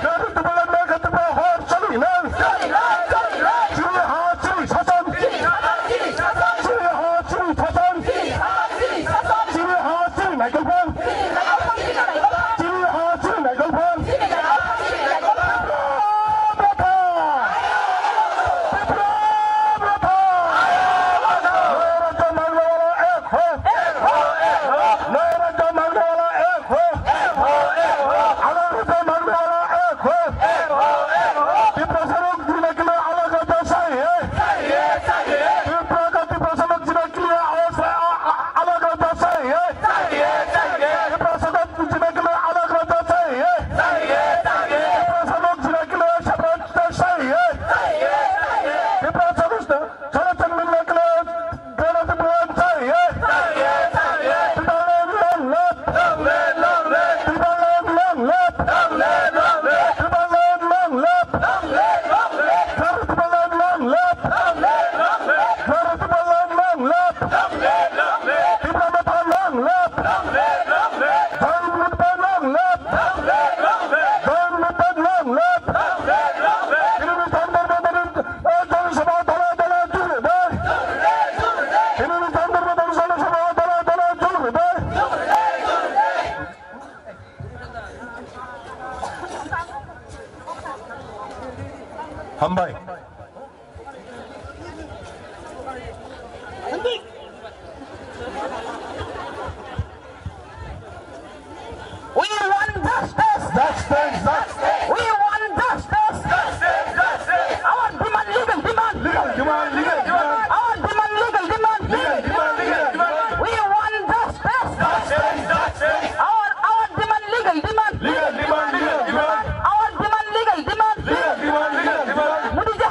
Greater Tipraland nai khe Tipra hor choli nai! Chini ha chini sasan. Chini ha chini sasan. Chini ha chini naikolphang. Chini ha chini naikolphang. Tipra Motha! Tipra Motha! Noya rajya mangne wala ek ho. Noya rajya mangne wala ek ho. Alag rajya mangne wala ek ho. Tiprasa lok jina ke liye alag rajya chahiye. Tipra ka Tiprasa lok jina ke liye alag, alag rajya chahiye. Tiprasa ka jina ke liye alag rajya chahiye. Tiprasa lok jina ke liye separate state chahiye. Tiprasa lok Solution milne ke liye Greater Tipraland chahiye. Tipraland long live. Tipraland long live. Tipraland long live. Greater Tipraland long live. Greater Tipraland long live. Tipra Motha long live. Dhanmut Bai long live. Dhanmut Bai long live. Chini Chandra Babu ni Jana sabha dole dole juri bai. Chini Chandra Babu ni Jana sabha dole dole juri bai. Hambai. We want justice. Justice, justice. We want justice. Justice, justice. Our demand, legal demand. Legal demand, legal demand. Our demand, legal demand. Legal demand, legal demand. We want justice. Justice, justice. Our, our demand, legal demand. Legal demand, legal demand. Our demand, legal demand. Legal demand, legal demand. Modi ji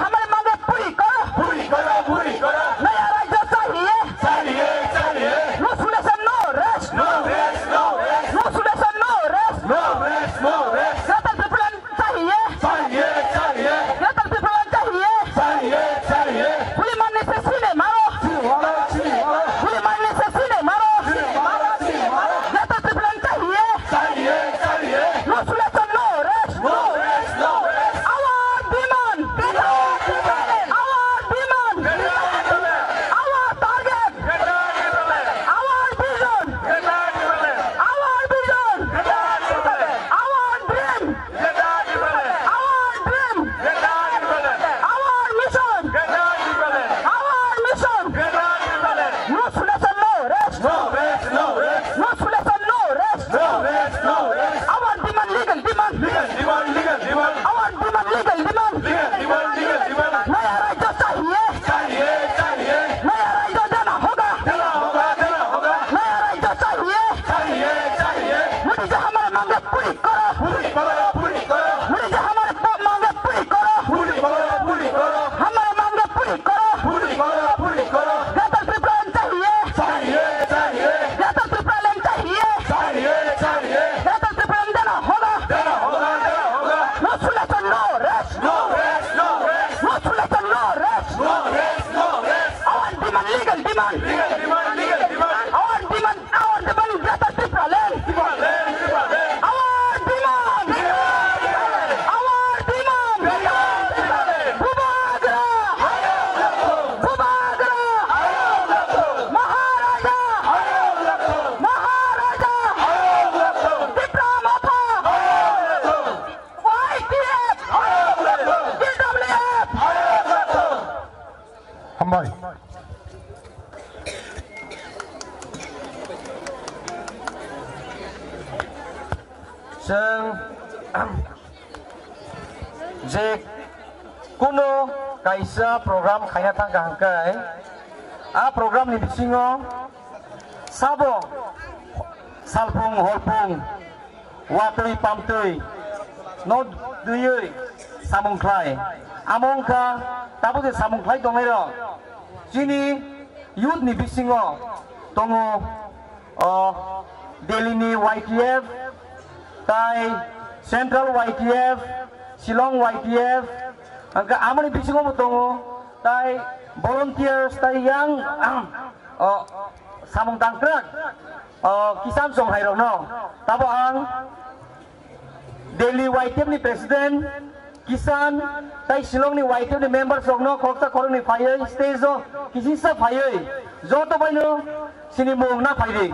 जो हमारे मांगे पूरी करो। पूरी करो, पूरी करो। मुझे जो हमारे प-, मांगे पूरी करो। पूरी करो, पूरी करो। हमारे मांगे पूरी करो। पूरी करो, पूरी करो। Greater Tipraland चाहिए। चाहिए, चाहिए। Greater Tipraland चाहिए। चाहिए, चाहिए। Greater Tipraland देना होगा। देना होगा, देना होगा। No solution, no rest। No rest, no rest। No solution, no rest। No rest, no rest। Our demand, legal demand। Legal demand, legal demand। Our demand, our demand, Greater Tipraland। Tipraland, Tipraland। Our demand, our demand। Bubagra, Bubagra, Maharaja, Maharaja, Tipra Motha, Y T F, T W F. Hambai. Chwng je kuno kaisa program khaina thangkha hwnkhe, a program ni bisingo sabo salphung horphung watwi pamtwi no twiwi samung khlai. Amo wngkha tabuk je samung khlai tongnairok chini youth ni bisingo tongo, o Delhi ni Y T F, tai Central Y T F, Shillong Y T F, hwnkhe amoni bisingo bo tongo tai volunteers tai yang, o samung tangkrak, o Kisan Chonghai rokno tabo ang Delhi Y T F ni president Kisan tai Shillong ni Y T F ni members rokno khoroksa khoroknwi phaiwi stage o kisisa phaiwi joto baino sini mung na phaidi.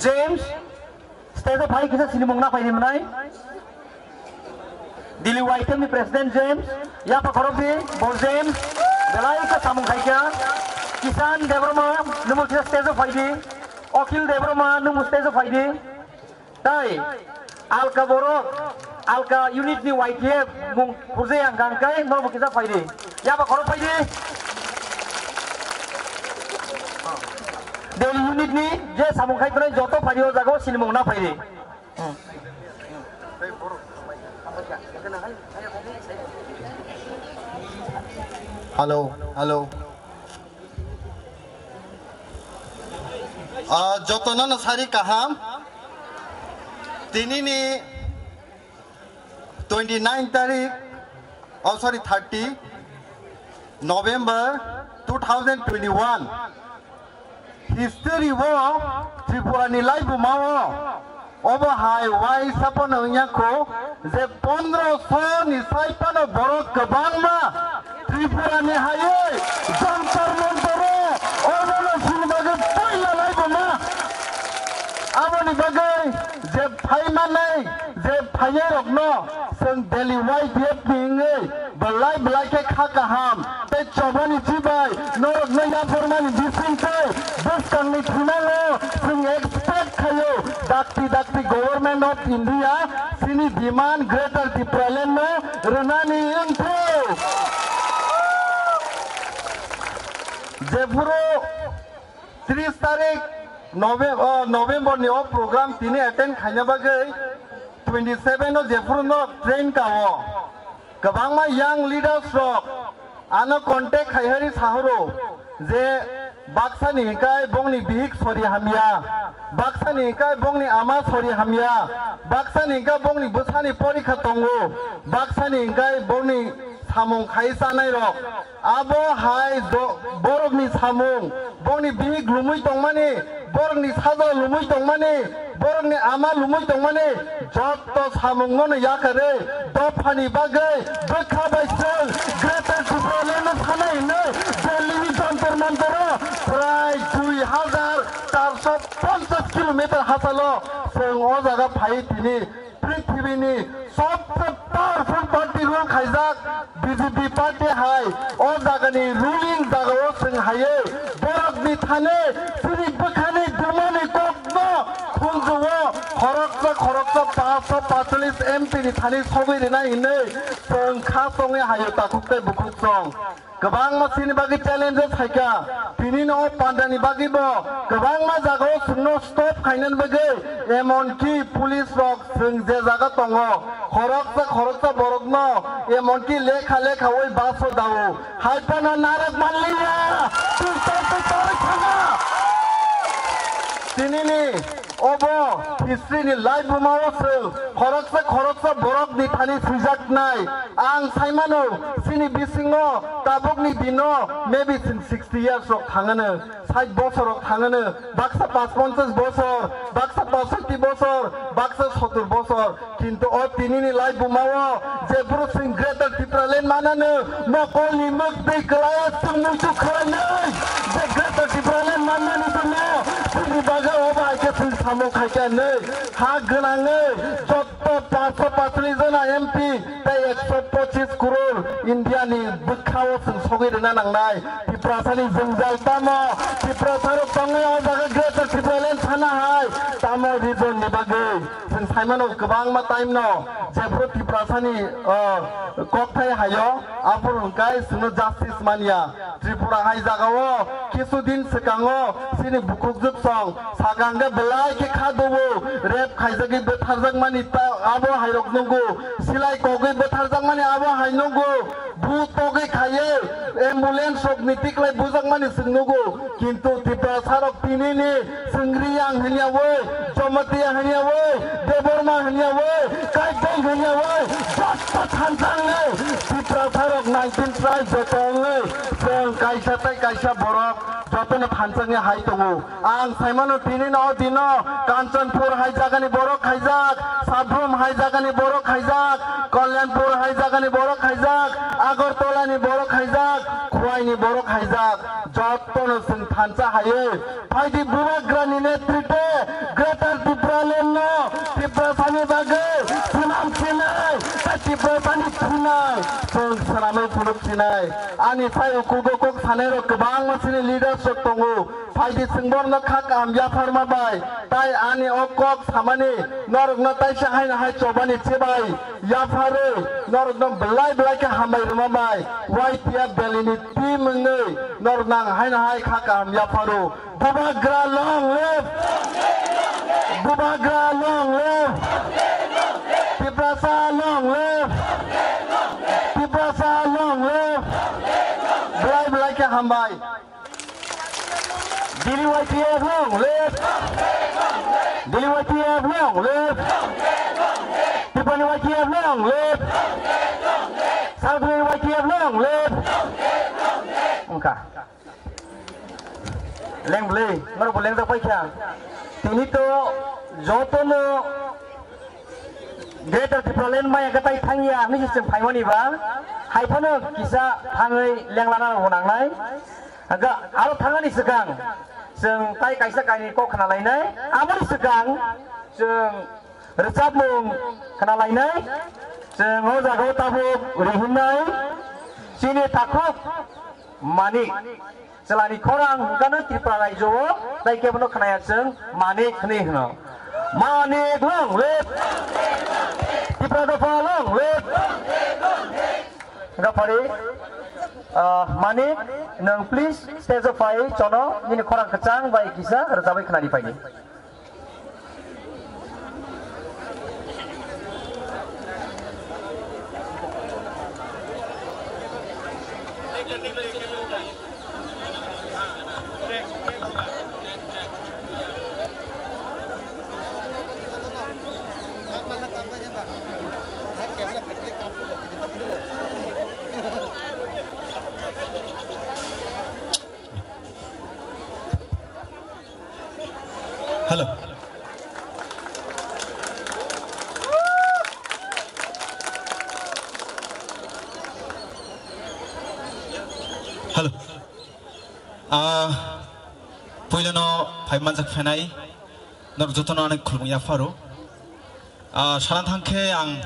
James, stage o phai kisa sini mung na phaidi mwnai. Delhi Y T F ni president James, yapha khorok di, bo James, belai kha samung khaikha. Kisan Debbarma, nwng kisa stage o phaidi. Akhil Debbarma, nwng stage o phaidi. Tai alka borok, alka unit ni Y T F mung khurjai ang kang kai, norok bo kisa phaidi. Yapha khorok phaidi. Delhi unit ni je samung khai tongnai joto phaidi, o jaga o sini mung na phaidi. Hello, hello. Ah, jotono no sari kaham. Tini ni twenty nine tarik, oh sorry, thirty November two thousand twenty one. History o Tripura ni laibuma o obo hai uaisa phano wngya kho je pondro so ni sai phano borok kwbangma Tripura ni hai oi Jantar Mantar o obono sini bagwi puila laibuma. Aboni bagwi je phaimanai je phaiyai rokno chwng Delhi Y T F ni wngwi belai belai khe kha kaham tei chobani chibai norokno yapharmani bisingtwi bwskangni thinango chwng expect khaio dakti dakti Government of India chini demand Greater Tipraland no rwnani wngthok. Jephuru tris tarik Nove-, o, November ni o program tini attend khaina bagwi twenty seven o jephuru norok train ka o. Kwbangma young leaders rok ano contact khai hari sahoro je baksa ni hingkai bongni bihik sori hamya, baksa ni hingkai bongni ama sori hamya, baksa ni hingkai bongni bwsani porikha tongo, baksa ni hingkai bongni samung khai chanai rok. Abo hai do-, borokni samung, borokni bihik lumui tongmani, borokni saja lumui tongmani, borokni ama lumui tongmani, jotto samungno no yakarwi dophani bagwi bwkha bai chwng Greater Tipraland no sanai hinwi Delhi ni Jantar Mantar o prai dui hajar charso ponchas kilometer hachalo chwng o jaga phai tini Prithibini sobse powerful party rule khaijak B J P party hai o jagani ruling jagao chwng haiwi borokni thani chini bwkhani dumani kokno khunjuo khoroksa khoroksa Paanch paanchlis M P ni thani sogwi rwnai hinwi chwng kha chongwi hayo takhuk tei bukhuk chwng. Kwbangma chini bagwi challenges hai kha. Tini no o pandani bagwi bo kwbangma jagao chwngno stop khainani bagwi, emonki police rok chwng je jaga tongo, khoroksa khoroksa borokno emonki lekha lekha oi bus o dao. Hai phano narwk manliya, twi twi twi twi thanga. Tinini obo history ni live bumao chwng khoroksa khoroksa borok ni thani swijaknai. Ang saimano chini bisingo tabukni dino maybe chwng sixty years rok thangano, sait bosor rok thangano, baksa pachponchas bosor, baksa pasoti bosor, baksa sotur bosor. Kintu o tinini live bumao je bwrwi chwng Greater Tipraland manano, mokolni mwktwi kwlai chwng muitu khwlainai. Je Greater Tipraland manmani tongmo, chini bagwi o bai khe chwng samung khaikha hinwi ha gwnangwi jotto paanch paanchlis jona M P tei ekso pochis crore India ni bwkhao chwng sogwi rwna nangnai. Tiprasani jwngjal tamo, Tiprasarok tongwi o jaga Greater Tipraland sana hai tamo region ni bagwi. Chwng saimano kwbangma time no jephru Tiprasani, o, kokthai hayo, aphuru hwnkhe chwngno justice manya. Tripura hai jagao kisu din swkango chini bukhukjwk song sakang khe belai khe kha dubu, rape khaijagwi bwtharjakmani ta-, abo hairok nungo, silai kogwi bwtharjakmani abo hai nungo. Bu togwi khaiwi ambulance rok ni tiklai bujakmani chwng nugo, kintu Tiprasa rok tinini chwng Riyang hwnyawi, Jamatia hwnyawi, Debbarma hwnyawi, Kaiteng hwnyawi, jotto thansa wngnai Tiprasa rok nineteen tribe joto wngnai chwng kaisa tei kaisa borok jotono thansa wngwi hai tongo. Ang saimano tini no o dino Kanchanpur hai jagani borok khaijak, Sabrum hai jagani borok khaijak, Kalyanpur hai jagani borok khaijak, Agartala ni borok khaijak, Khowai ni borok khaijak, jotto no chwng thansa haiwi phaidi Bubagra ni netritwe Greater Tipraland no Tiprasa ni bagwi swnam sinai, tei Tiprasa ni thunai chwng swnamwi phunuk sinai. Ani sai ukugo kok sanai rok kwbangma chini leaders rok tongo. Phaidi chwng borokno kha kaham yapharma bai, tai ani o kok samani norokno taisa haino hai chobani chibai yapharwi norokno belai belai khe hambai rwma bai, Y T F Delhi ni team wngwi norokno ang haino hai kha kaham yapharo. Bubagra long live! Bubagra long live! Tiprasa long live! Tiprasa long live! Belai belai khe hambai. Delhi Y T F long live! Delhi Y T F long live! Tipani Y T F long live! South Y T F long live! Wngkha. Leng bwlwi, norok bo lengjak paikha. Tini to jotono Greater Tipraland maya kwtai thangya hinwi se chwng phaimani ba, hai phano kisa thangwi lenglana rwbo nangnai. Hwnkhe aro thangani swkang chwng tai kaisa kainwi kok khna lainai. Aboni swkang chwng rwchapmung khna lainai. Chwng o jagao tabuk rihinnai chini takhuk Manik. Chwlani khorang hwnkhe no Tripura raijo o, tai kebono khnaya chwng Manik hwnwi hwno. Manik long live! Tripura dopha long live! Hwnkhe phari, ah, Manik, nwng please stage o phai chono, nini khorang kwchang bai kisa rwchabwi khnari phaidi. Hello. Hello. Ah, puilano phai manjak phainai, norok jotono ani khulumung yapharo. Ah, sana thangkhe ang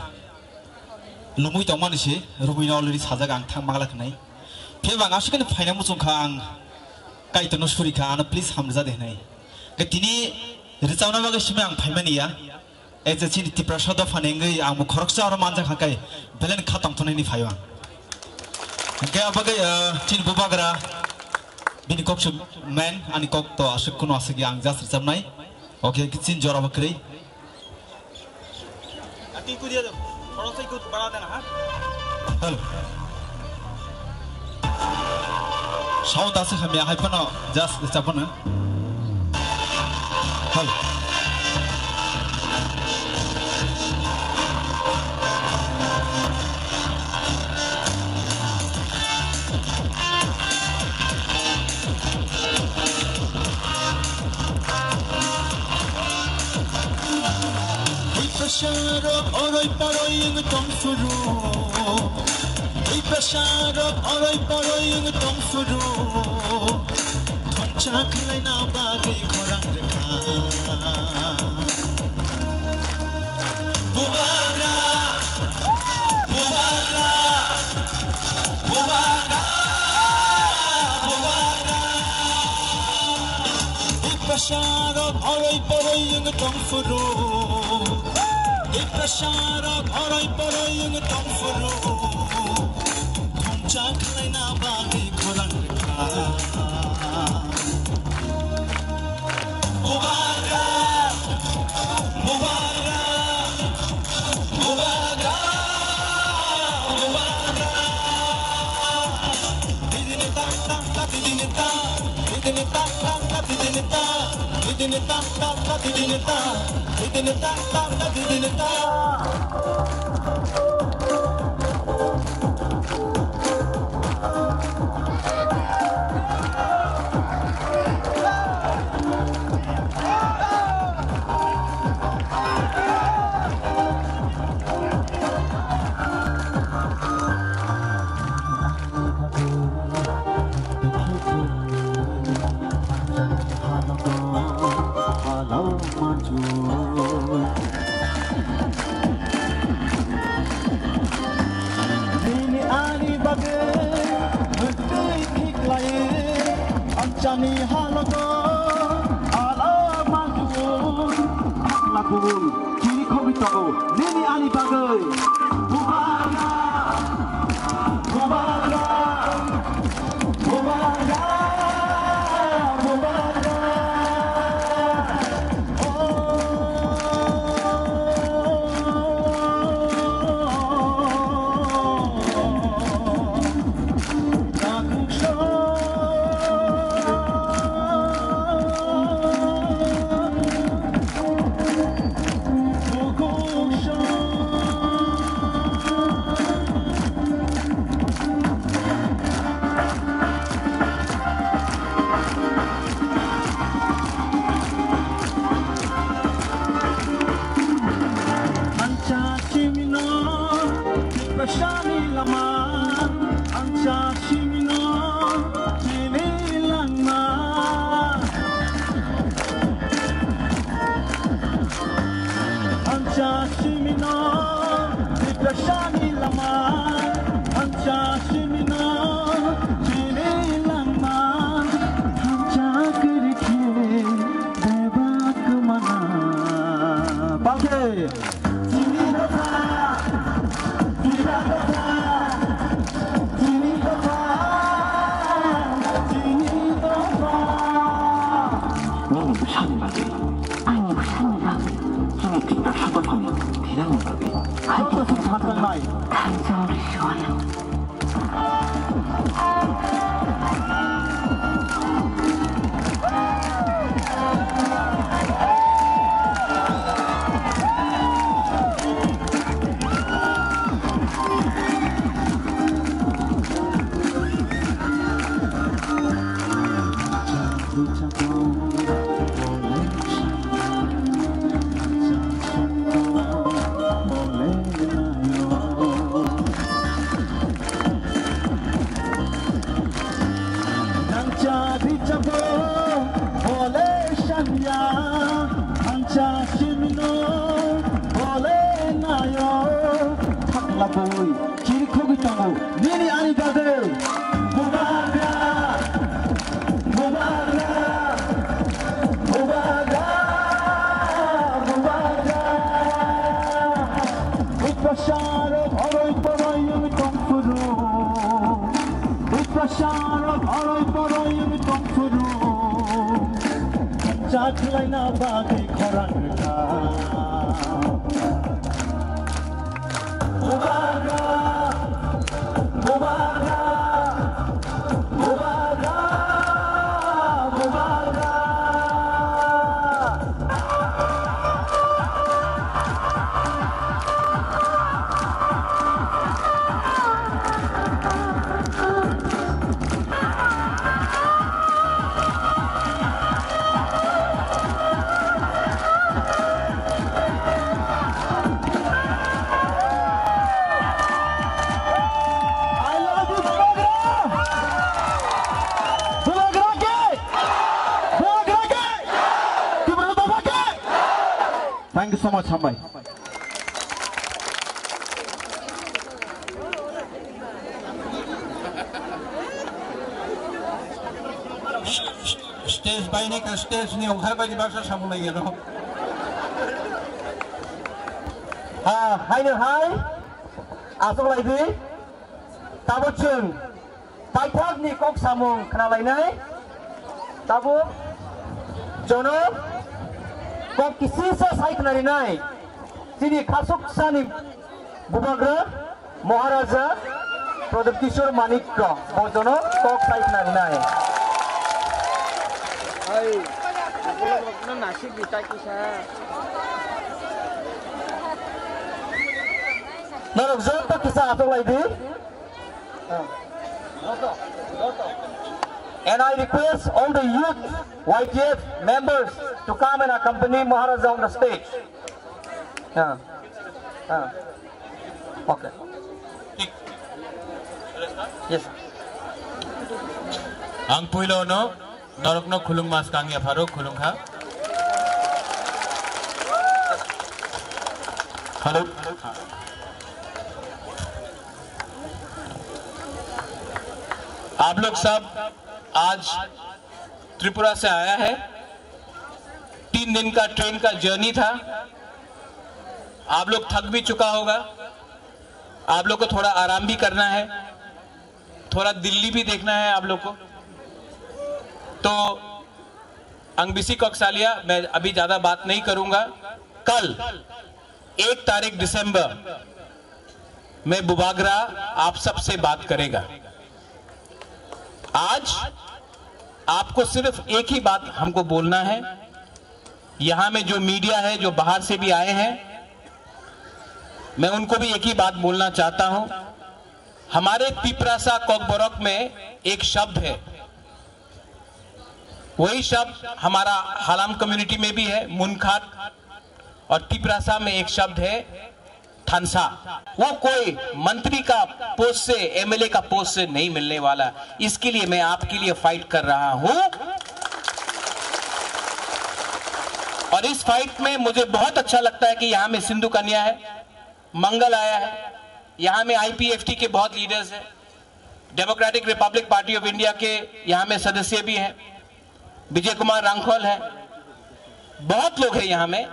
lumui tongmani se, rumui no already sajak ang thang mangla khnai. Phiya bang aswk khe phaina muchung kha ang Kaitorno suri kha, ano please hamrwja de hwnwi. Khe tini rwchapna bagwi simi ang phaimani ya. Ei je chini Tiprasa dophani wngwi ang bo khoroksa oro manjak kha khe belai kha tongthoknani phaio ang. Hwnkhe abagwi, ah, chini bubagra bini kok se main, ani kok to aswk kunu aswk ya ang just rwchapnai. Okay, chini jora bo kwrwi. Hello. Sound aswk hamya hai phano just rwchap phano. Hello. Tiprasarok oroi poroi wng tong phuru, Tiprasarok oroi poroi wng tong phuru, thongcha khlaina bagwi khorang rwkha. Bubagra, bubagra, bubagra, bubagra. Tiprasarok oroi poroi wng tong phuru. Tiprasarok oroi poroi wng tong phuru. Thongcha khlaina bagwi khorang rwkha. Bubagra, bubagra, bubagra, bubagra. Nini ani bagwi mwtwi thiklai, anchani halogo ala manjul, phakla kubul chiri khogwi tongo. Nini ani bagwi bubagra, bubagra, bubagra, bubagra. Ancha simino, tiprasani lama. Ancha simino, tini langma. Ancha simino, tiprasani lama. Ancha simino, tini langma. Ancha kwrwi khe, bebak kwmana. Palke. Chini dopha, Tiprasa dopha, chini dopha, chini dopha. Nini bwsani bagwi, ani bwsani bagwi, chini Tiprasa dophani thinangni bagwi. Hai joto se sathang nai. Thansa ori suana. Nangcha bichabo bole sanya, nangcha simino bole nayo. Phakla bui chiri khogwi tongo nini ani bagwi. Bubagra, bubagra, bubagra, bubagra. Charo khoroi poroi wng tong phuru, cha khlaina bagwi khorang rwkha. Bubagra, bubagra, bubagra, bubagra. I love you, Bubagra! Bubagra ke! Bubagra ke! Tipra Motha ke! Thank you so much, hambai. Stage bainai ka stage ni ongkhar bai baksa samung lai gelo. Ha, haino hai, aswk lai di, tabuk chwng. Paithakni kok samung khnalainai. Tabuk jono kok kisisa sai khnarinai. Chini khasuksani bubagra Maharaja Pradyut Kishore Manikya bo jono kok sai khnarinai. Ai, nasib ditai kisa. Norok joto kisa atok lai di. And I request all the youth Y T F members to come and accompany Maharaja on the stage. Ah, ah. Okay. Yes, sir. Ang puilo no norokno khulung mas kangya pharo khulung kha. Hello. आप लोग सब आज त्रिपुरा से आया है, तीन दिन का ट्रेन का जर्नी था, आप लोग थक भी चुका होगा, आप लोग को थोड़ा आराम भी करना है, थोड़ा दिल्ली भी देखना है आप लोग को। तो अंग बिसी कक्सालिया, मैं अभी ज्यादा बात नहीं करूंगा। कल एक तारीख दिसंबर में बुबागरा आप सबसे बात करेगा। आज आपको सिर्फ एक ही बात हमको बोलना है। यहाँ में जो मीडिया है, जो बाहर से भी आए हैं, मैं उनको भी एक ही बात बोलना चाहता हूँ। हमारे तिपरासा कोकबोरोक में एक शब्द है, वही शब्द हमारा हालाम कम्युनिटी में भी है, मुनखात, और तिपरासा में एक शब्द है, थानसा। वो कोई मंत्री का पोस्ट से, एमएलए का पोस्ट से नहीं मिलने वाला। इसके लिए मैं आपके लिए फाइट कर रहा हूं। और इस फाइट में मुझे बहुत अच्छा लगता है कि यहां में सिंधु कन्या है, मंगल आया है, यहां में आईपीएफटी के बहुत लीडर्स हैं, democratic Republic party of India के यहां में सदस्य भी हैं, विजय कुमार रांखल है, बहुत लोग हैं यहां में।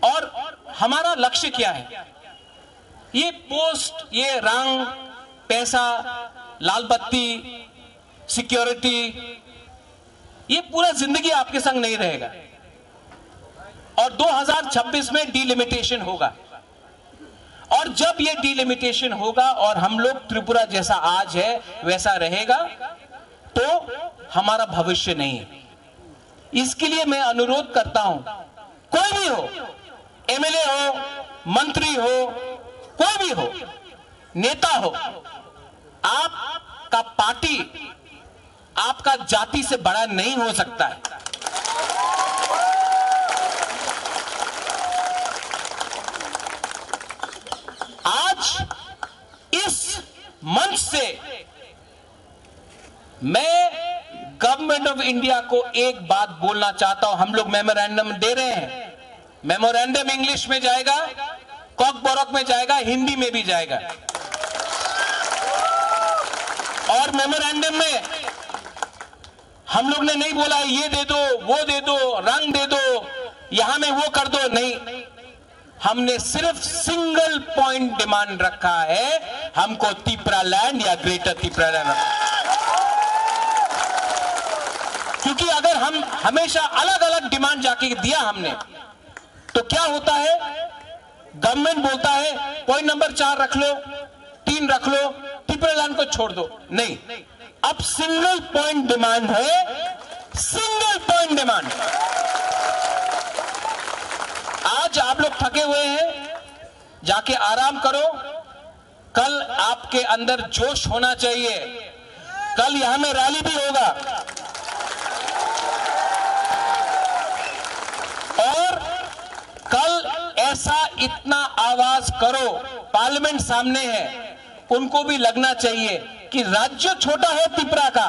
और हमारा लक्ष्य क्या है? ये पोस्ट, ये रंग, पैसा, लाल बत्ती, सिक्योरिटी, ये पूरा जिंदगी आपके संग नहीं रहेगा। और दो हज़ार छब्बीस में डिलिमिटेशन होगा, और जब ये डिलिमिटेशन होगा और हम लोग त्रिपुरा जैसा आज है वैसा रहेगा, तो हमारा भविष्य नहीं है। इसके लिए मैं अनुरोध करता हूं, कोई भी हो, एमएलए हो, मंत्री हो, कोई भी हो, नेता हो, आपका पार्टी आपका जाति से बड़ा नहीं हो सकता है। आज इस मंच से मैं गवर्नमेंट ऑफ इंडिया को एक बात बोलना चाहता हूं। हम लोग मेमोरेंडम दे रहे हैं, मेमोरेंडम इंग्लिश में जाएगा, कॉकबोरोक में जाएगा, हिंदी में भी जाएगा। और मेमोरेंडम में हम लोग ने नहीं बोला ये दे दो, वो दे दो, रंग दे दो, यहां में वो कर दो, नहीं। हमने सिर्फ सिंगल पॉइंट डिमांड रखा है, हमको तिपरा लैंड या ग्रेटर तिपरा लैंड। क्योंकि अगर हम हमेशा अलग-अलग डिमांड जाके दिया हमने, तो क्या होता है, गवर्नमेंट बोलता है पॉइंट नंबर चार रख लो, तीन रख लो, टिपरालैंड को छोड़ दो। नहीं, अब सिंगल पॉइंट डिमांड है, सिंगल पॉइंट डिमांड। आज आप लोग थके हुए हैं, जाके आराम करो। कल आपके अंदर जोश होना चाहिए, कल यहाँ में रैली भी होगा। और कल ऐसा इतना आवाज करो, पार्लियामेंट सामने है, उनको भी लगना चाहिए कि राज्य छोटा है तिपरा का,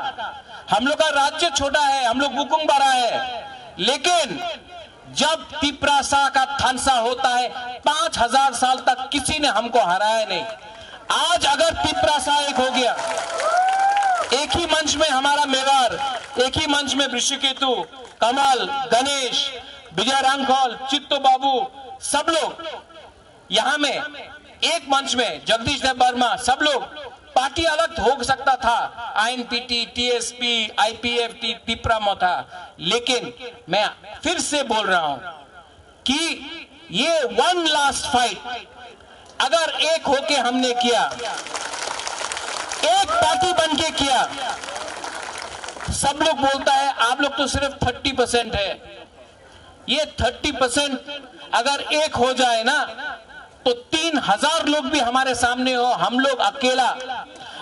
हम लोग का राज्य छोटा है, हम लोग बुकुंग बारा है, लेकिन जब तिपरासा का थानसा होता है, पाँच हज़ार साल तक किसी ने हमको हराया नहीं। आज अगर तिपरासा एक हो गया, एक ही मंच में हमारा मेवार, एक ही मंच में ऋषिकेतु, कमल, गणेश, विजय रांखल, चित्तो बाबू, सब लोग यहाँ में एक मंच में, जगदीश देव वर्मा, सब लोग, पार्टी अलग हो सकता था, आईएनपीटी, टीएसपी, आईपीएफटी, तिपरा मोथा, लेकिन मैं फिर से बोल रहा हूं कि ये वन लास्ट फाइट अगर एक होके हमने किया, एक पार्टी बन के किया, सब लोग बोलता है आप लोग तो सिर्फ थर्टी परसेंट है, ये थर्टी परसेंट अगर एक हो जाए ना, तो तीन हज़ार लोग भी हमारे सामने हो, हम लोग अकेला,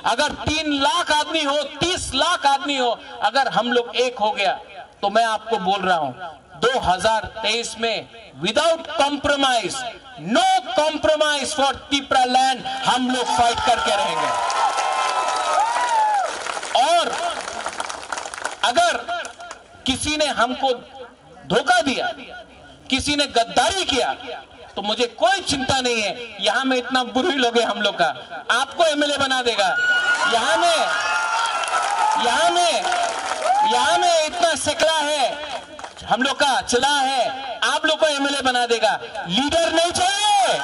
अगर तीन लाख आदमी हो, तीस लाख आदमी हो, अगर हम लोग एक हो गया, तो मैं आपको बोल रहा हूं, दो हज़ार तेईस में without compromise, no compromise for Tipra land, हम लोग फाइट करके रहेंगे। और अगर किसी ने हमको धोखा दिया, किसी ने गद्दारी किया, तो मुझे कोई चिंता नहीं है। यहाँ में इतना बुरी लोग है हम लोग का, आपको एमएलए बना देगा। यहाँ में, यहाँ में, यहाँ में इतना सेकड़ा है हम लोग का, चला है, आप लोग को एमएलए बना देगा। लीडर नहीं चाहिए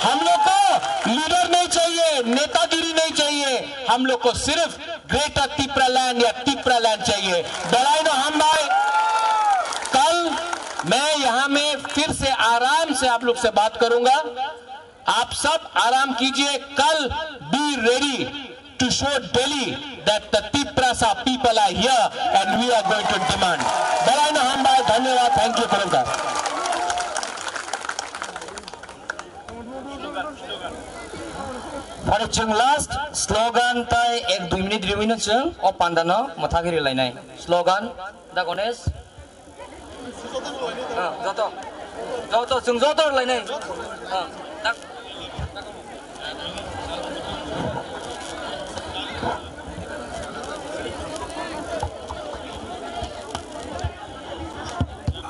हम लोग को, लीडर नहीं चाहिए, नेतागिरी नहीं चाहिए हम लोग को, सिर्फ ग्रेटर तिपरालैंड या तिपरालैंड चाहिए। Belai no hambai। कल मैं यहाँ में फिर से आराम से आप लोग से बात करूंगा। आप सब आराम कीजिए। कल be ready to show Delhi that the Tiprasa people are here and we are going to demand। Belai no hambai। धन्यवाद। Thank you, खुलुमखा। Phare chwng last slogan tai ek dui minute riwino chwng o panda no mwthagwi rilainai. Slogan, da Ganesh. Ah, joto. Joto, chwng joto rilainai. Ah, tak.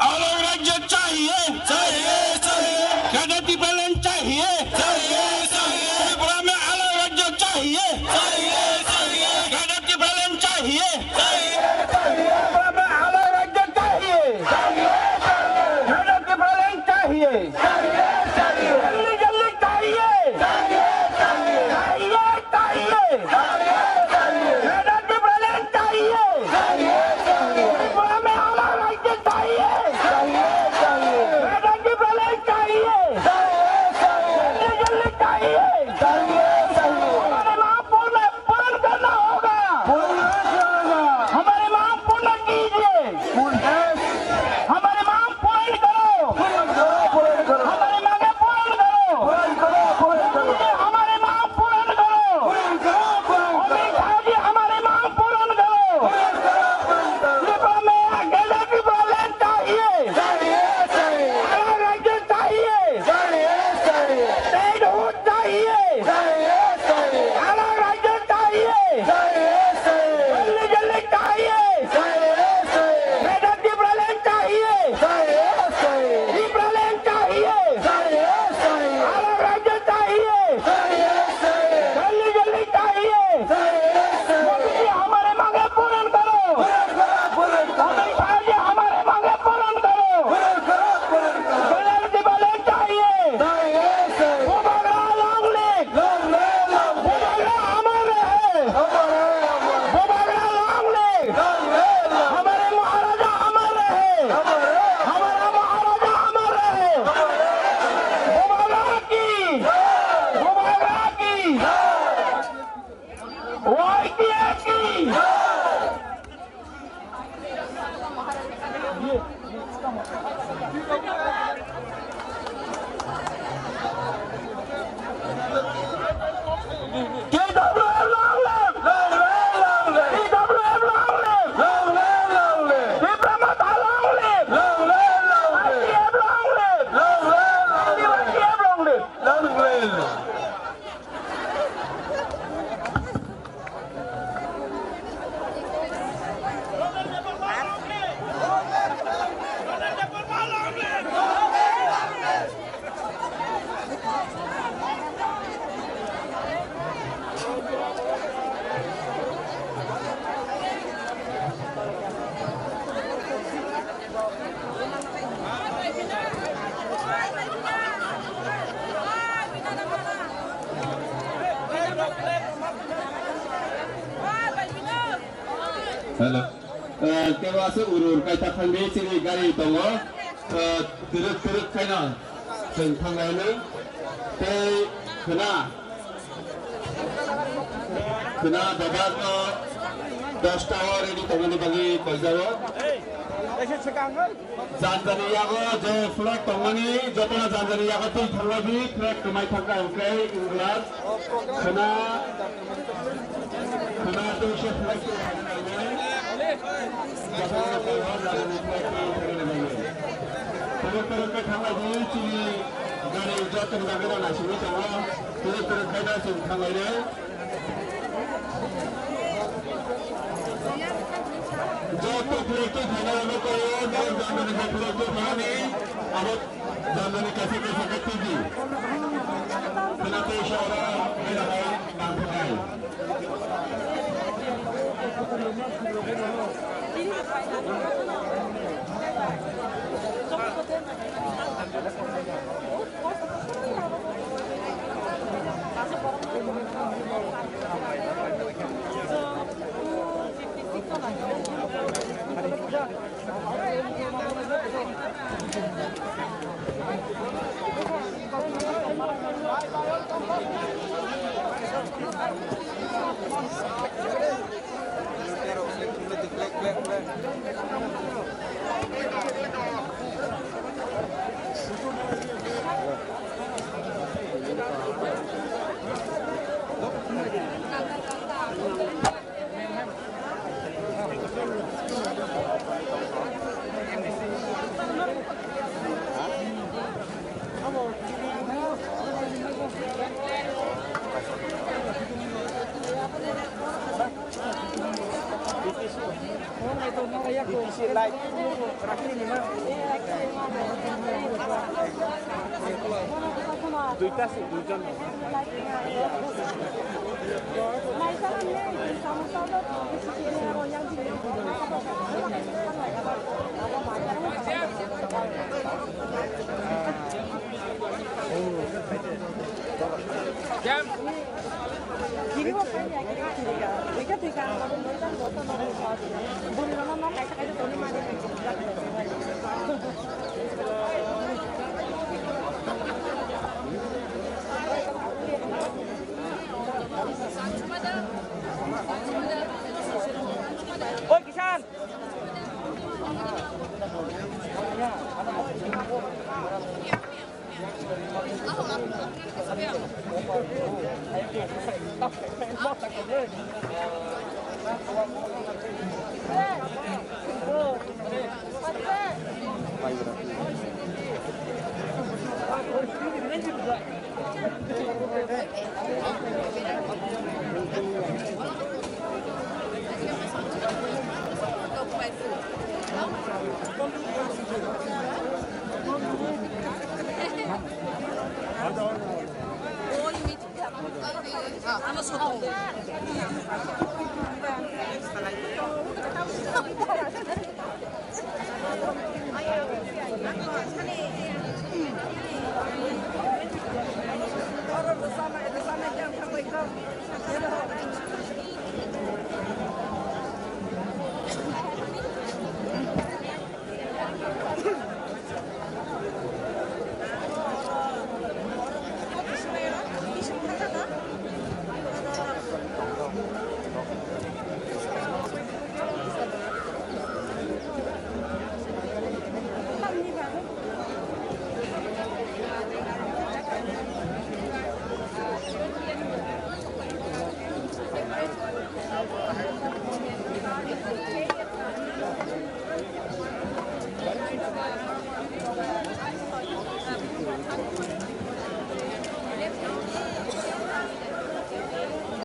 अलग राज्य चाहिए, चाहिए, चाहिए। ग्रेटर तिपरालैंड चाहिए, चाहिए, चाहिए। त्रिपुरा में अलग राज्य चाहिए, चाहिए, चाहिए। ग्रेटर तिपरालैंड चाहिए, चाहिए, चाहिए। त्रिपुरा में अलग राज्य चाहिए, चाहिए, चाहिए। ग्रेटर तिपरालैंड चाहिए, चाहिए, चाहिए। जल्दी, जल्दी T W F long live! Long live, long live! T W F long live! Long live, long live! Tipra Motha long live! Long live, long live! R T F long live! Long live, long live! T W F long live! Long live! Hello. Eh, kebo aswk ur ur kaisa thangdi, chini gari tongo. Eh, twrwk twrwk khaino chwng thanglainwi. Tei khwna, khwna dobar no dosta o ready tongmani bagwi koijago. Janjani yago je flag tongmani, jotono janjani yago twi thanglaiwi flag kwmai thangkha, hwnkhe England khwna, khwna tei se flag twi thanglaiwi jotono janjani flag twi thanglaiwi. Toro toro khe thanglaiwi chini gari jotono bagwi rw naisingwi tongo, toro toro khe da chwng thanglainai. Joto flag twi phainai rokno koi o, nang janjani khe flag twi phainani, abo janjani kaisa kaisa khe twi di. Khwna tei sora, hai hai, nang phainai. Duita se, duijon. Oi, Kishan!